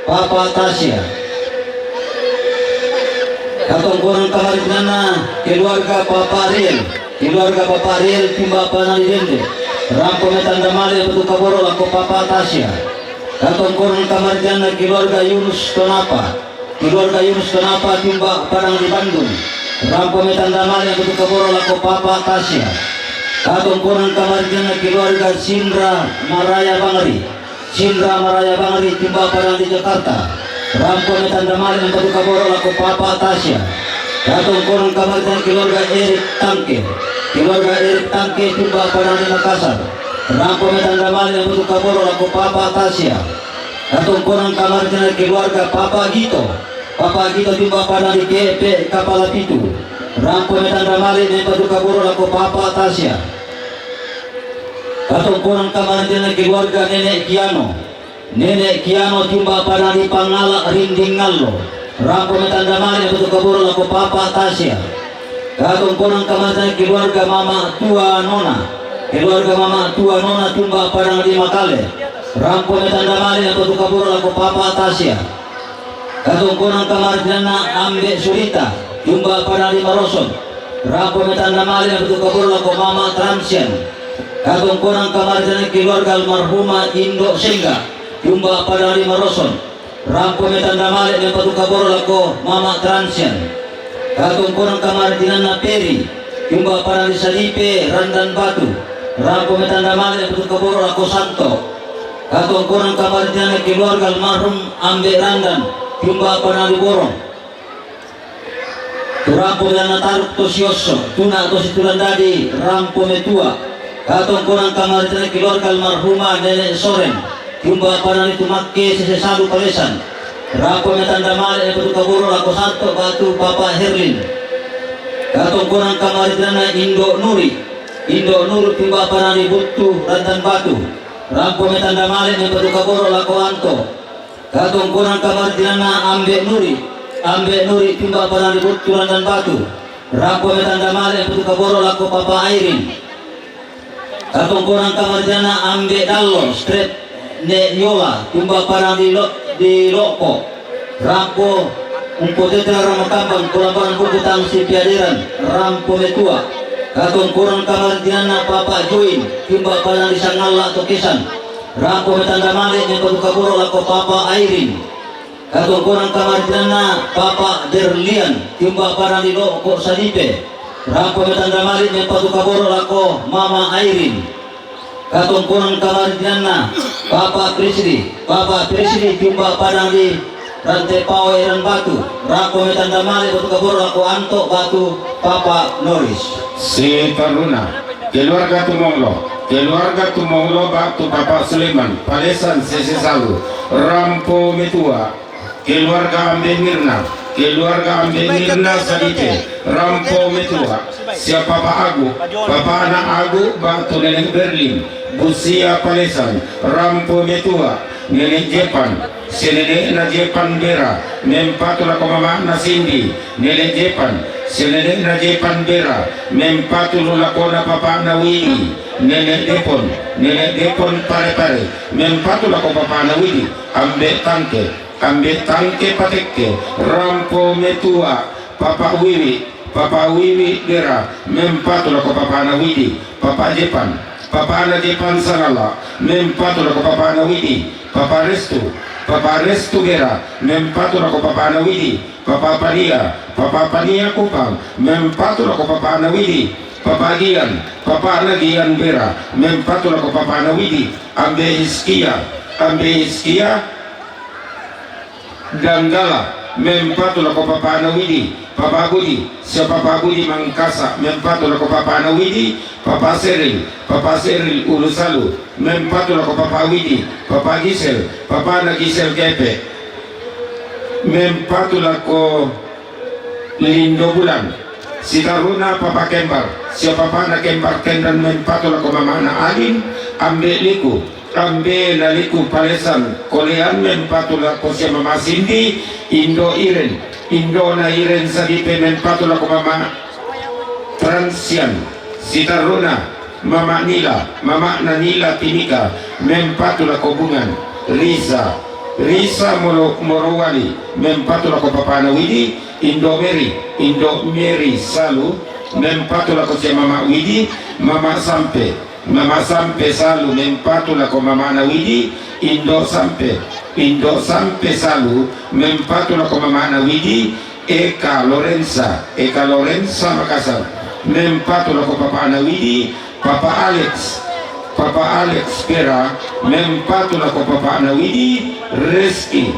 Papa Tasya. Katongkonan kamarintinanna keluarga Papa Ariel. Keluarga Papa Ariel, tiumba' padang di Dende, rampo metanda male mempatu kaboro' lako Papa Tasya. Katongkonan kamarintinanna keluarga Yunus Tonapa. Keluarga Yunus Tonapa, tiumba' padang di Bandung, rampo metanda male mempatu kaboro' lako Papa Tasya. Katongkonan kamarintinanna keluarga Sindra Maraya Bangri. Sindra Maraya Bangri, tiumba' padang di Jakarta, rampo metanda male mempatu kaboro' lako Papa Tasya. Katongkonan kamarintinanna keluarga Erik Tangke. Keluarga Erik Tangke, tiumba' padang di Makassar, rampo metanda male mempatu kaboro' lako Papa Tasya. Katongkonan kamarintinanna keluarga Papa Gito. Papa Gito, tiumba' padang di Kepe Kapala Pitu, rampo metanda male mempatu kaboro' lako Papa Tasya. Katongkonan kamarintinanna keluarga Nenek Kiano. Nenek Kiano, tiumba' padang di Pangala Rinding Ngallo, rampo metanda male mempatu kaboro' lako Papa Tasya. Katongkonan kamarintinanna keluarga Mama Tua Nona. Keluarga Mama Tua Nona, tiumba' padang di Makale, rampo metanda male mempatu kaboro' lako Papa Tasya. Katongkonan kamarintinanna Ambe' Surita, tiumba' padang di Maroson, rampo metanda male mempatu kaboro' lako Mama Transian. Katongkonan kamarintinanna keluarga almarhumah Indo' Sengga, tiumba' padang di Maroson, rampo metanda male mempatu kaboro' lako Mama Transian. Katongkonan kamarintinanna Peri, tiumba' padang di Sadipe Randan Batu, rampo metanda male mempatu kaboro' lako Santo. Katongkonan kamarintinanna keluarga almarhum Ambe' Randan, tiumba' padang di Borong, tu rampo metanda taruk to siosso, tuna to situlandadi, rampo metua. Katongkonan kamarintinanna keluarga almarhumah Nenek Soren, tiumba' padang di Tumakke Sesesalu Palesan, rampo metanda male mempatu kaboro' lako Santo batu Papa Herlin. Katongkonan kamarintinanna Indo' Nuri. Indo' Nuri, tiumba' padang di Buttu Randan Batu, rampo metanda male mempatu kaboro' lako Anto. Katongkonan kamarintinanna Ambe' Nuri. Ambe' Nuri, tiumba' padang di Buttu Randan Batu, rampo metanda male mempatu kaboro' lako Papa Airin. Katongkonan kamarintinanna Ambe' Dallo, strep Ne' Yola, tiumba' padang di Lo-, di Lo'ko, rampo umpotete rara makambang, kolambanan buku tang sipiaderan, rampo metua. Katongkonan kamarintinanna Papa Join, tiumba' padang di Sangalla' to Kesan, rampo metanda male mempatu kaboro' lako Papa Airin. Katongkonan kamarintinanna Papa Berlian, tiumba' padang di Lo'ko Sadipe, rampo metanda male mempatu kaboro' lako Mama Airin. Katongkonan kamarintinanna Papa Prisri. Papa Prisri, tiumba' padang di Rantepao Eran Batu, rampo metanda male mempatu kaboro' lako Anto batu Papa Noris. Sitoruna, keluarga Tumonglo. Keluarga Tumonglo batu Papa Suleman Palesan Sesesalu, rampo metua. Keluarga Ambe' Mirna. Keluarga Ambe' Mirna Sadipe, rampo metua. Sia Papa Agu, Papa'na Agu batu Nenek Berlin, Busia Palesan, rampo metua. Nenek Jepan, sia nene'na Jepan Bera, mempatu lako mama'na Sindi. Nenek Jepan, sia nene'na Jepan Bera, mempatu lakona papa'na Widi. Nenek Depon, Nenek Depon Pare-pare, mempatu lako papa'na Widi. Ambe' Tangke, Ambe' Tangke Patekke, rampo metua. Papa Wiwi, Papa Wiwi Bera, mempatu lako papa'na Widi. Papa Jepan, Papa'na Jepan Sangalla, mempatu lako papa'na Widi. Papa Restu, Papa Restu Bera, mempatu lako papa'na Widi. Papa Pania, Papa Pania Kupang, mempatu lako papa'na Widi. Papa Gian, Papa'na Gian Bera, mempatu lako papa'na Widi. Ambe' Hizkia, Ambe' Hizkia Danggala, mempatu lako papa'na Widi. Papa Budi, sio Papa Budi Mangkasa, mempatu lako Papa Nawidi, Papa Seril, Papa Seril Ulusalu, mempatu lako Papa Widi, Papa Gisel, Papa na Gisel Kepe, mempatu lako Lindo Bulan, sitaruna Papa Kembar, sio Papa na Kembar Kendan, mempatu lako Mama na Alin, ambe liku, ambe na liku Palesan, kolean, mempatu lako sia Mama Sindi, Indo Iren, Indo na Iren Sadipe, mempatu lako Mama Transian, sitaruna Mama Nila, Mama na Nila Timika, mempatu lako Bungan, Risa, Risa Moro-, Morowali, mempatu lako Papa Nawidi, Indo Meri, Indo Meri Salu, mempatu lako sia Mama Widi, Mama Sampe, Mama Sampe Salu, mempatu lako Mama Nawidi, Indo Sampe, Indo Sampe Salu, mempatu lako Mama Nawidi, Eka Lorenza, Eka Lorenza Makassar, mempatu lako Papa Nawidi, Papa Alex, Papa Alex Pera, mempatu lako Papa Nawidi, Reski,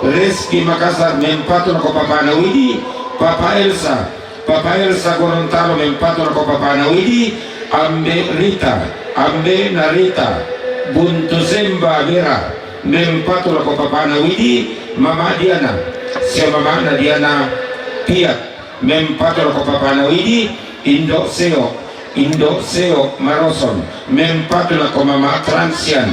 Reski Makassar, mempatu lako Papa Nawidi, Papa Elsa, Papa Elsa Gorontalo, mempatu lako Papa Nawidi, ambe Rita, ambe na Rita, Buntu Semba Vera, mempatu lako Papa Nawidi, Mama Diana, sio Mama na Diana Piat, mempatu lako Papa Nawidi, Indo Seo, Indo Seo Maroson, mempatu lako Mama Transian,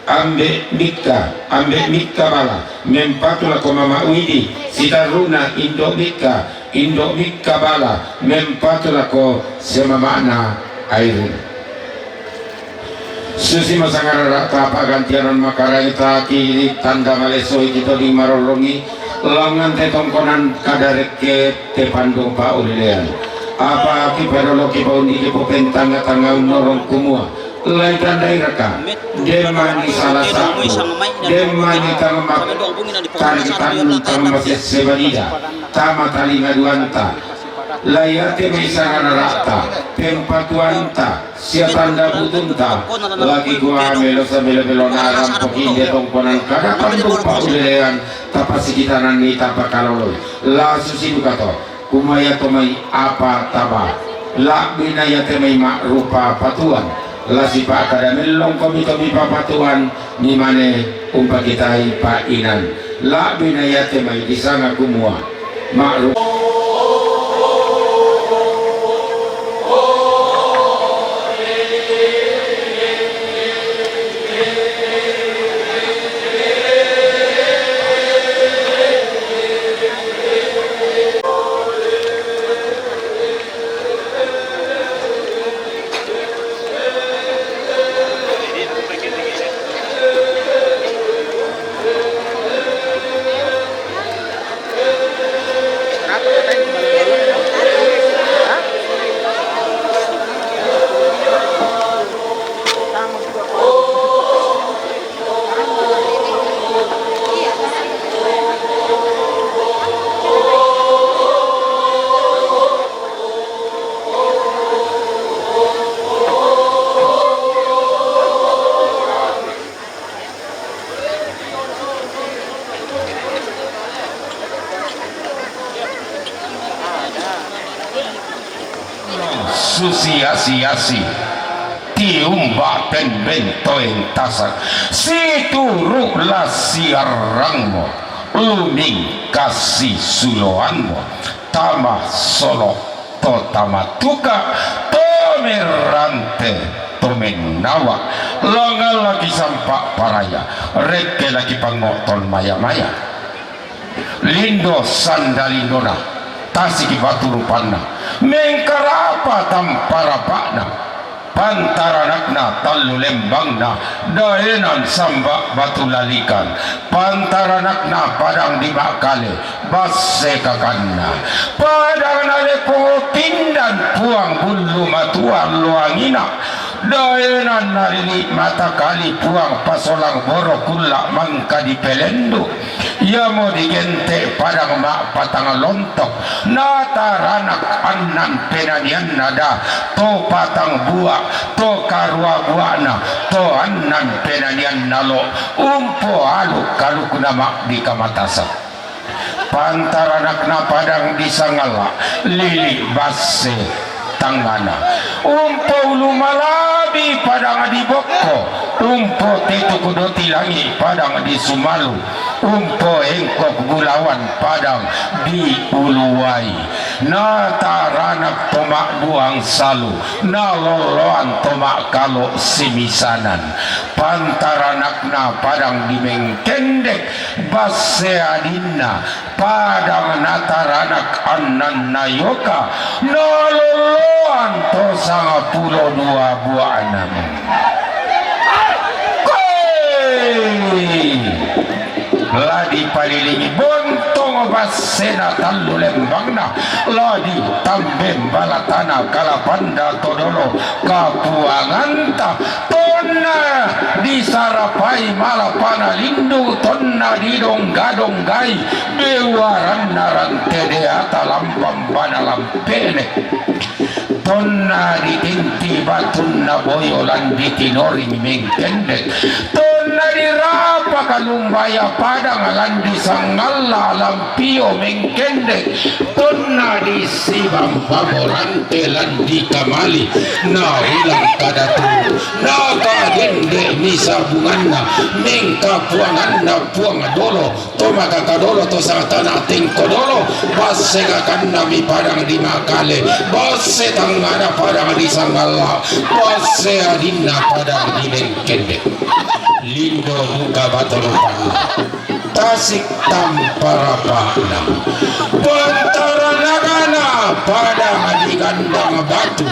ambe Mika, ambe Mika Bala, mempatu lako Mama Widi, sitaruna Indo Mika, Indo Mika Bala, mempatu lako sia Mama na Irene. Susi masangarara tapa gantianan makarai taki tanda malesoi kita di marorongi, langan te tongkonan kadareke te pandung pa ulilean. Apa ki padolo ki paundi ki popentanga-tanga unorong kumua. Lai tandai raka. Demani salah satu. Demani tama mak-, tari tanu tama masih sebalida. Tama talinga duanta. Lai ate mai sangararata. Pempatuanta. Sia tanda butunta, laki gua melo sa melo-melo naram pokinde tongkonan kada pandung pa ulilean, tapa sikitanan ni tapa kaloloi. Lasu sidukato, kumaya to mai apa taba. Lak bina ya te mai mak rupa patuan. Lasi pa kada melong komi-komi papatuan, ni mane umpa kitai pa inan. Lak bina ya te mai disanga kumua. Ma'ruf. Susi asi-asi, tiumba ten bentoen tasak, situru' la siarrangmo, lumingkasi suloanmo, tama solo to tama tuka, to merrante, to mennawa, langan laki sampa paraya, rekke laki pango'ton maya-maya. Lindo sanda lindona, tasiki batu rupanna, mengkarapa tampa rapa'na, pantaranakna tallu lembangna, daenan samba batu lalikan, pantaranakna padang di Ma'kale, basse kakanna. Padang nalepo tindan Puang bullu matua loangina. Daenan nalili mata kali Puang pasolang boro kulla mangka dipelendu. Iamo digente padang ma'patang lontok. Nataranak annan penanianna da. To patang bua, to karua buana, to annan penanianna lo. Umpo aluk-alukna ma'di kamatasan. Pantaranakna padang di Sangalla, lili basse tangngana. Umpo ulu malabi padang di Bokko, umpo tetuk doti langi padang di Sumalu, umpo engkok bulawan padang di Uluwai. Na taranak tomak buang salu, na loloan tomak kalo simisanan. Pantaranakna padang di Mengkendek, basse adinna padang na taranak annan na yoka, na loloan to sanga pulo dua buanna. Koe! La dipalilingi bontong bassena tallu lembangna, la ditambe mbalatana kalapanda todolo kapuanganta, tonna disarapai malapana lindu, tonna didongga-donggai bewaranna rante deata lambang bana lampene. Tonna ditinti batunna boyo lan ditinoring Mengkendek. Tonna dirapa kalumbaya padang lan di Sangalla lampio Mengkendek. Tonna disibang pamorante lan dikamali. Na ulang kadatu, na kagende misabunganna, mengkapuanganna Puang Dolo, to makakadolo to sanga tana tengko dolo, basse kakanna mi padang di Makale, basse tangngana padang di Sangalla, basse adinna padang di Mengkendek. Lindo duka batorupanna, tasik tamparapana, pantaranakna padang di Kandang Batu,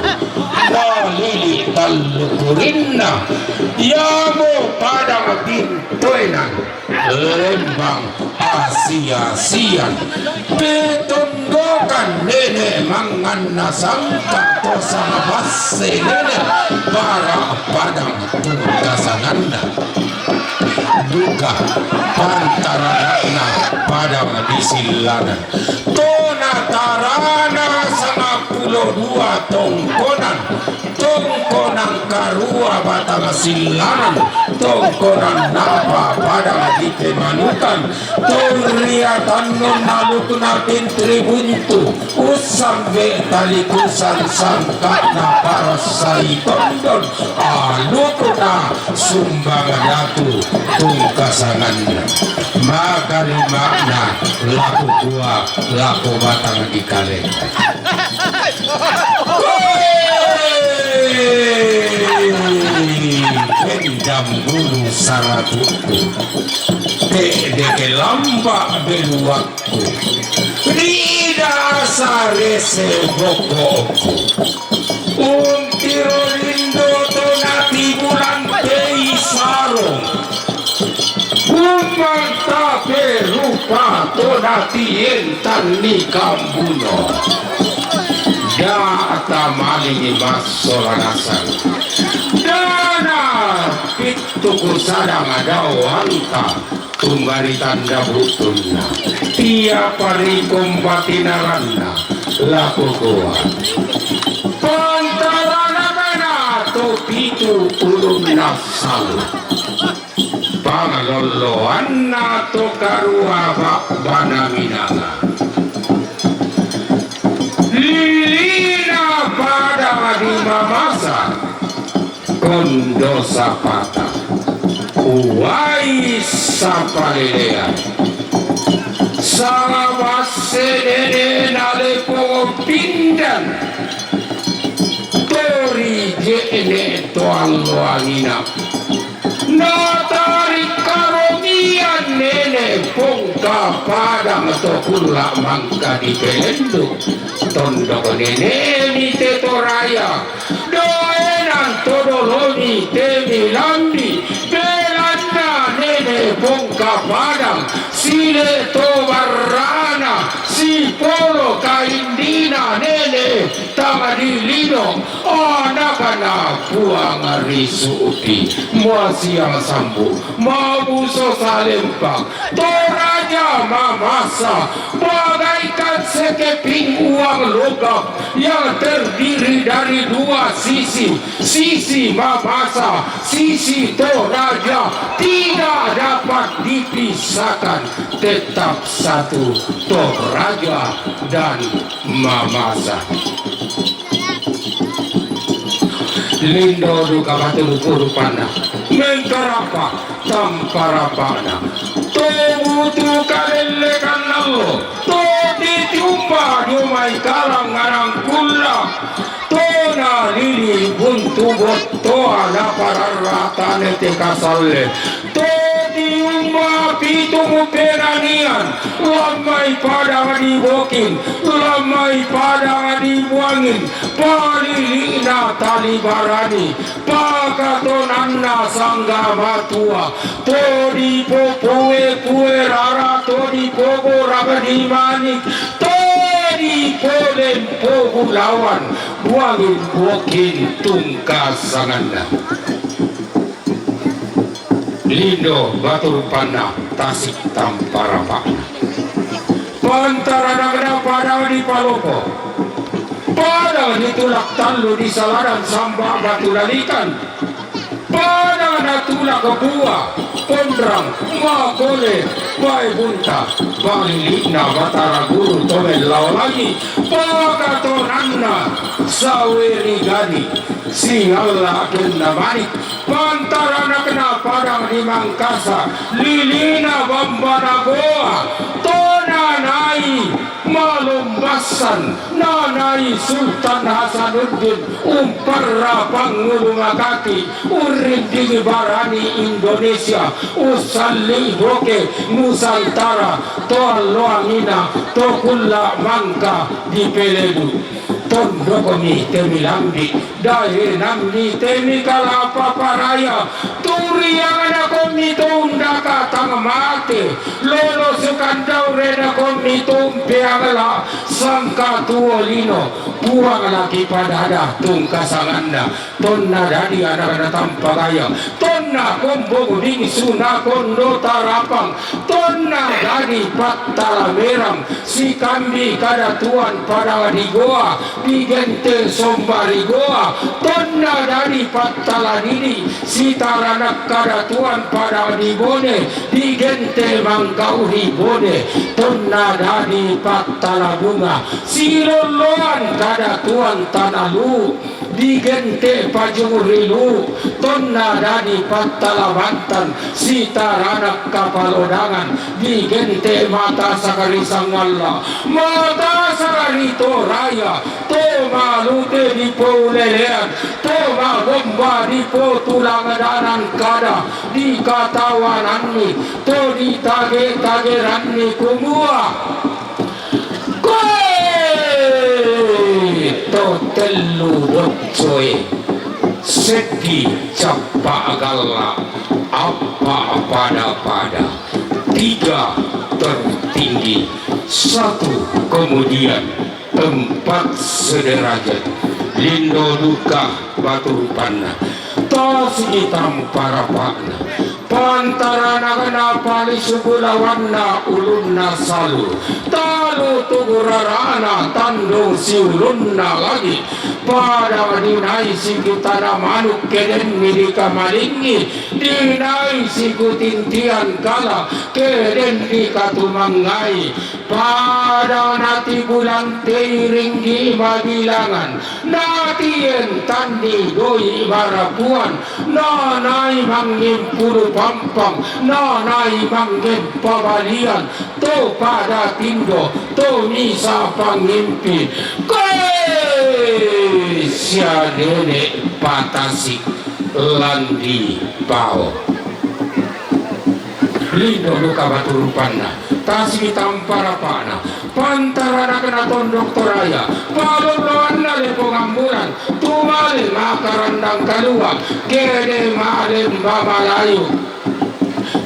na lili tallu kurinna, iamo padang bintoenan. Lembang Asia-sian, petondokan nene manganna sangka to sanga basse nene, bara padang tungkasanganna. Duka pantaranakna padang di Sillanan. To na tarana sanga pulo dua tongkonan, tongkonan karua batang Sillanan, tongkonan napa padang di Pemanukan, toriatannon alukna Pintri Buntu, ussambe talikusan sangkana parasai tondon, alukna sumbang datu tungkasanganna. Makalimana lako kua lako batang di Kale. Pendam bulu saratuku, tedeke lamba beluakku, rida sarese bokoku. Untiro lindo to natibulan tei sarong. Umang tape rupa to natien tanni kambuno. Da tamalingi massola nasang. Dana pittuku sadang dao anta tumbari tanda butunna. Tiap hari kompatinaranna lako goa. Pantarana bana to pitu ulunna salu. Pangalolloanna to karua ba-, bana minanga. Lilina pada di mamasa, kondo sapata, uwai sapalelean. Sanga basse nene nalepo pindan, tori je'ne to allo angina. Natarik karomian nene pongka padang to kulla mangka di Pelendu. Tondok nene mi te Toraya. Doenan to dolomi te mi lambi. Belanna nene pongka padang. Sile to barrana. Sipolo kaindina nene tama di lino. Anakna Puang ri Su'ti, mua siang sambu, mabuso salempang, Toraja mamasa, bagaikan sekeping uang logam yang terdiri dari dua sisi, sisi mamasa, sisi Toraja, tidak ada dapat dipisahkan, tetap satu Toraja dan Mamasa. Lindo duka batu rupanna, mengkarapa tamparapana. Tobu tu kalellekan allo, to titiumma dio mai kalang nganang kulla. Tona lili buntu bottoa napararra tane te kasalle. To tiumma pitu mupenanian, lammai padang di Bokin, lammai padang di Buangin, palili'na tali barani, pakatonanna sangga matua, to dipopoe kue rara, to dipogorang di manik, to dipolem pogulawan, Buangin Bokin tungka sanganna. Lindo batu rupanna, tasik tamparapana. Pantaranakna padang di Palopo, padang di Tulak Tallu di Saladan Samba Batu Lalikan, padang na Tulak Bua, Pondrang, Makole, Bae Bunta, palili'na Batara Guru Tomellao Langi, pakatonanna Saweri Gani, singalla kenna manik, pantaranakna padang di Mangkasa, lilina Bambana Goa, tona nai Malombassan, nanai Sultan Hasanuddin, umparra pangngulu makati, urrindingi barani Indonesia, ussalli boke Nusantara, to alloangina, to kulla mangka dipelebu. Tondokmi temi lambi, daenammi temi kalapa paraya, turiangna kommi to undaka tang mate, lolo sukandaurena kommi to umpeangla sangka tuo lino, Puang laki padada tungka sanganna. Tonna dadi anakna Tampagaya, tonna kombong bingsu nakondo tarapang, tonna dadi pattala merang, sikambi kadatuan padang di Goa, digente somba ri Goa, tonna dadi pattala didi, sitaranak kadatuan padang di Bone, digente manggauhi Bone, tonna dadi pattala bunga, silolloan kadatuan tana lu, digente pajung ri lu, tonna dadi pattala bantan, sitaranak kapalodangan, digente mata sakari sangalla, mata sakari toraya, to malute di poulelean, to magomba di potulang danan kada, dikatawananni, to ditage-tageranni kumua. Koe to tellu boccoe, seddi cappa galla, appa pada-pada, tiga tertinggi, satu kemudian, empat sederajat, lindo duka batu rupanna, tasigi tamparapana, pantaranakna pali sugulawanna ulunna salu, talu tugurarana tandung siulunna lagi, pada dinai sikitana manuk kedenni dikamalingi, dinai sikutintian kala kedenni katumangngai, pada nati bulan tei ringgi mabilangan, nati entanni doi marapuan, nanai mangimpulu pampang, nanai manggempa balian, to pada tindo, to misa pangimpi, koe sia nene patasi landi pao. Lindo duka batu rupanna, tasigi tamparapana, pantaranakna tondok toraya, palolloanna lepo ngambulan, tumale makarandang kalua, kede malemba malayu.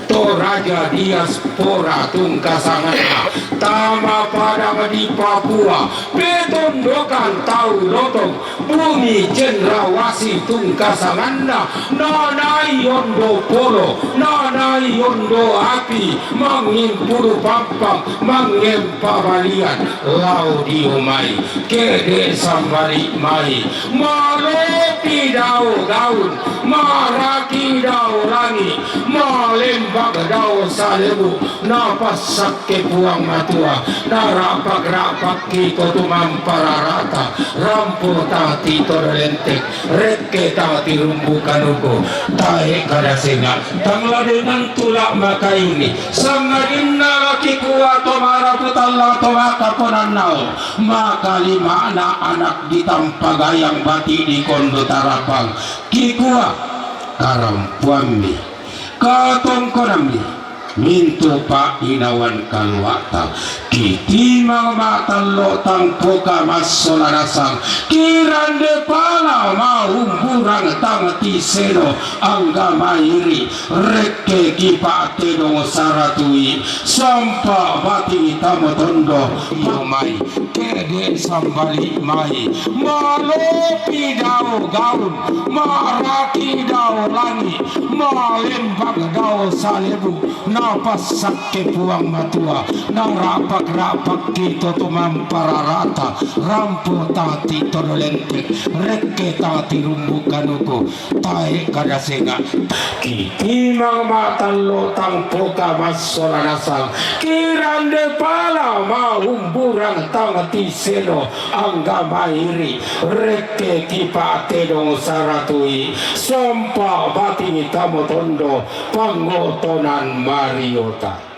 Toraja diaspora tungka sanganna, tama padang di Papua, petondokan tau lotong, bumi cendrawasi tungka sanganna, nanai ondo polo, nanai ondo api, mangimpulu pampang, mangempa balian, lao dio mai, kede sambali mai, malopi dao gaun, maraki dao langi, malemba Pagdao salebu, napassakke Puang Matua, narapak-rapak kito tu mampararata, rampo tati todo lentek, rekke tati rumbu kanuku, tae kada senga, tang la dengan tula makayuni, sangadinna laki kua to marapu tallang to makaponannau, makalimana anak di tampagayang bati di kondo tarapang, kikua, karampuammi. Katongkonammi, mintu pa'inawan kaluata, kitimang matallo tangpoka massola nasang, kirande pala maumburang tang tiseno angga mairi, rekke kipa'tedong saratui, sompa bati tamo tondo, iyo mai. Kede sambali mai, malopi dao gaun, maraki dao langi, malembak dao salebu, napassakke Puang Matua, narapak-rapak kito tu mampararata, rampo tati todo lentek, rekke tati rumbu kanuku, tae kada senga. Kitimang matallo tangpoka massola nasang, kirande pala maumburang tang tiseno angga mairi, rekke kipa'tedong saratui, sompa bati tamo tondo, pangotonan mariota.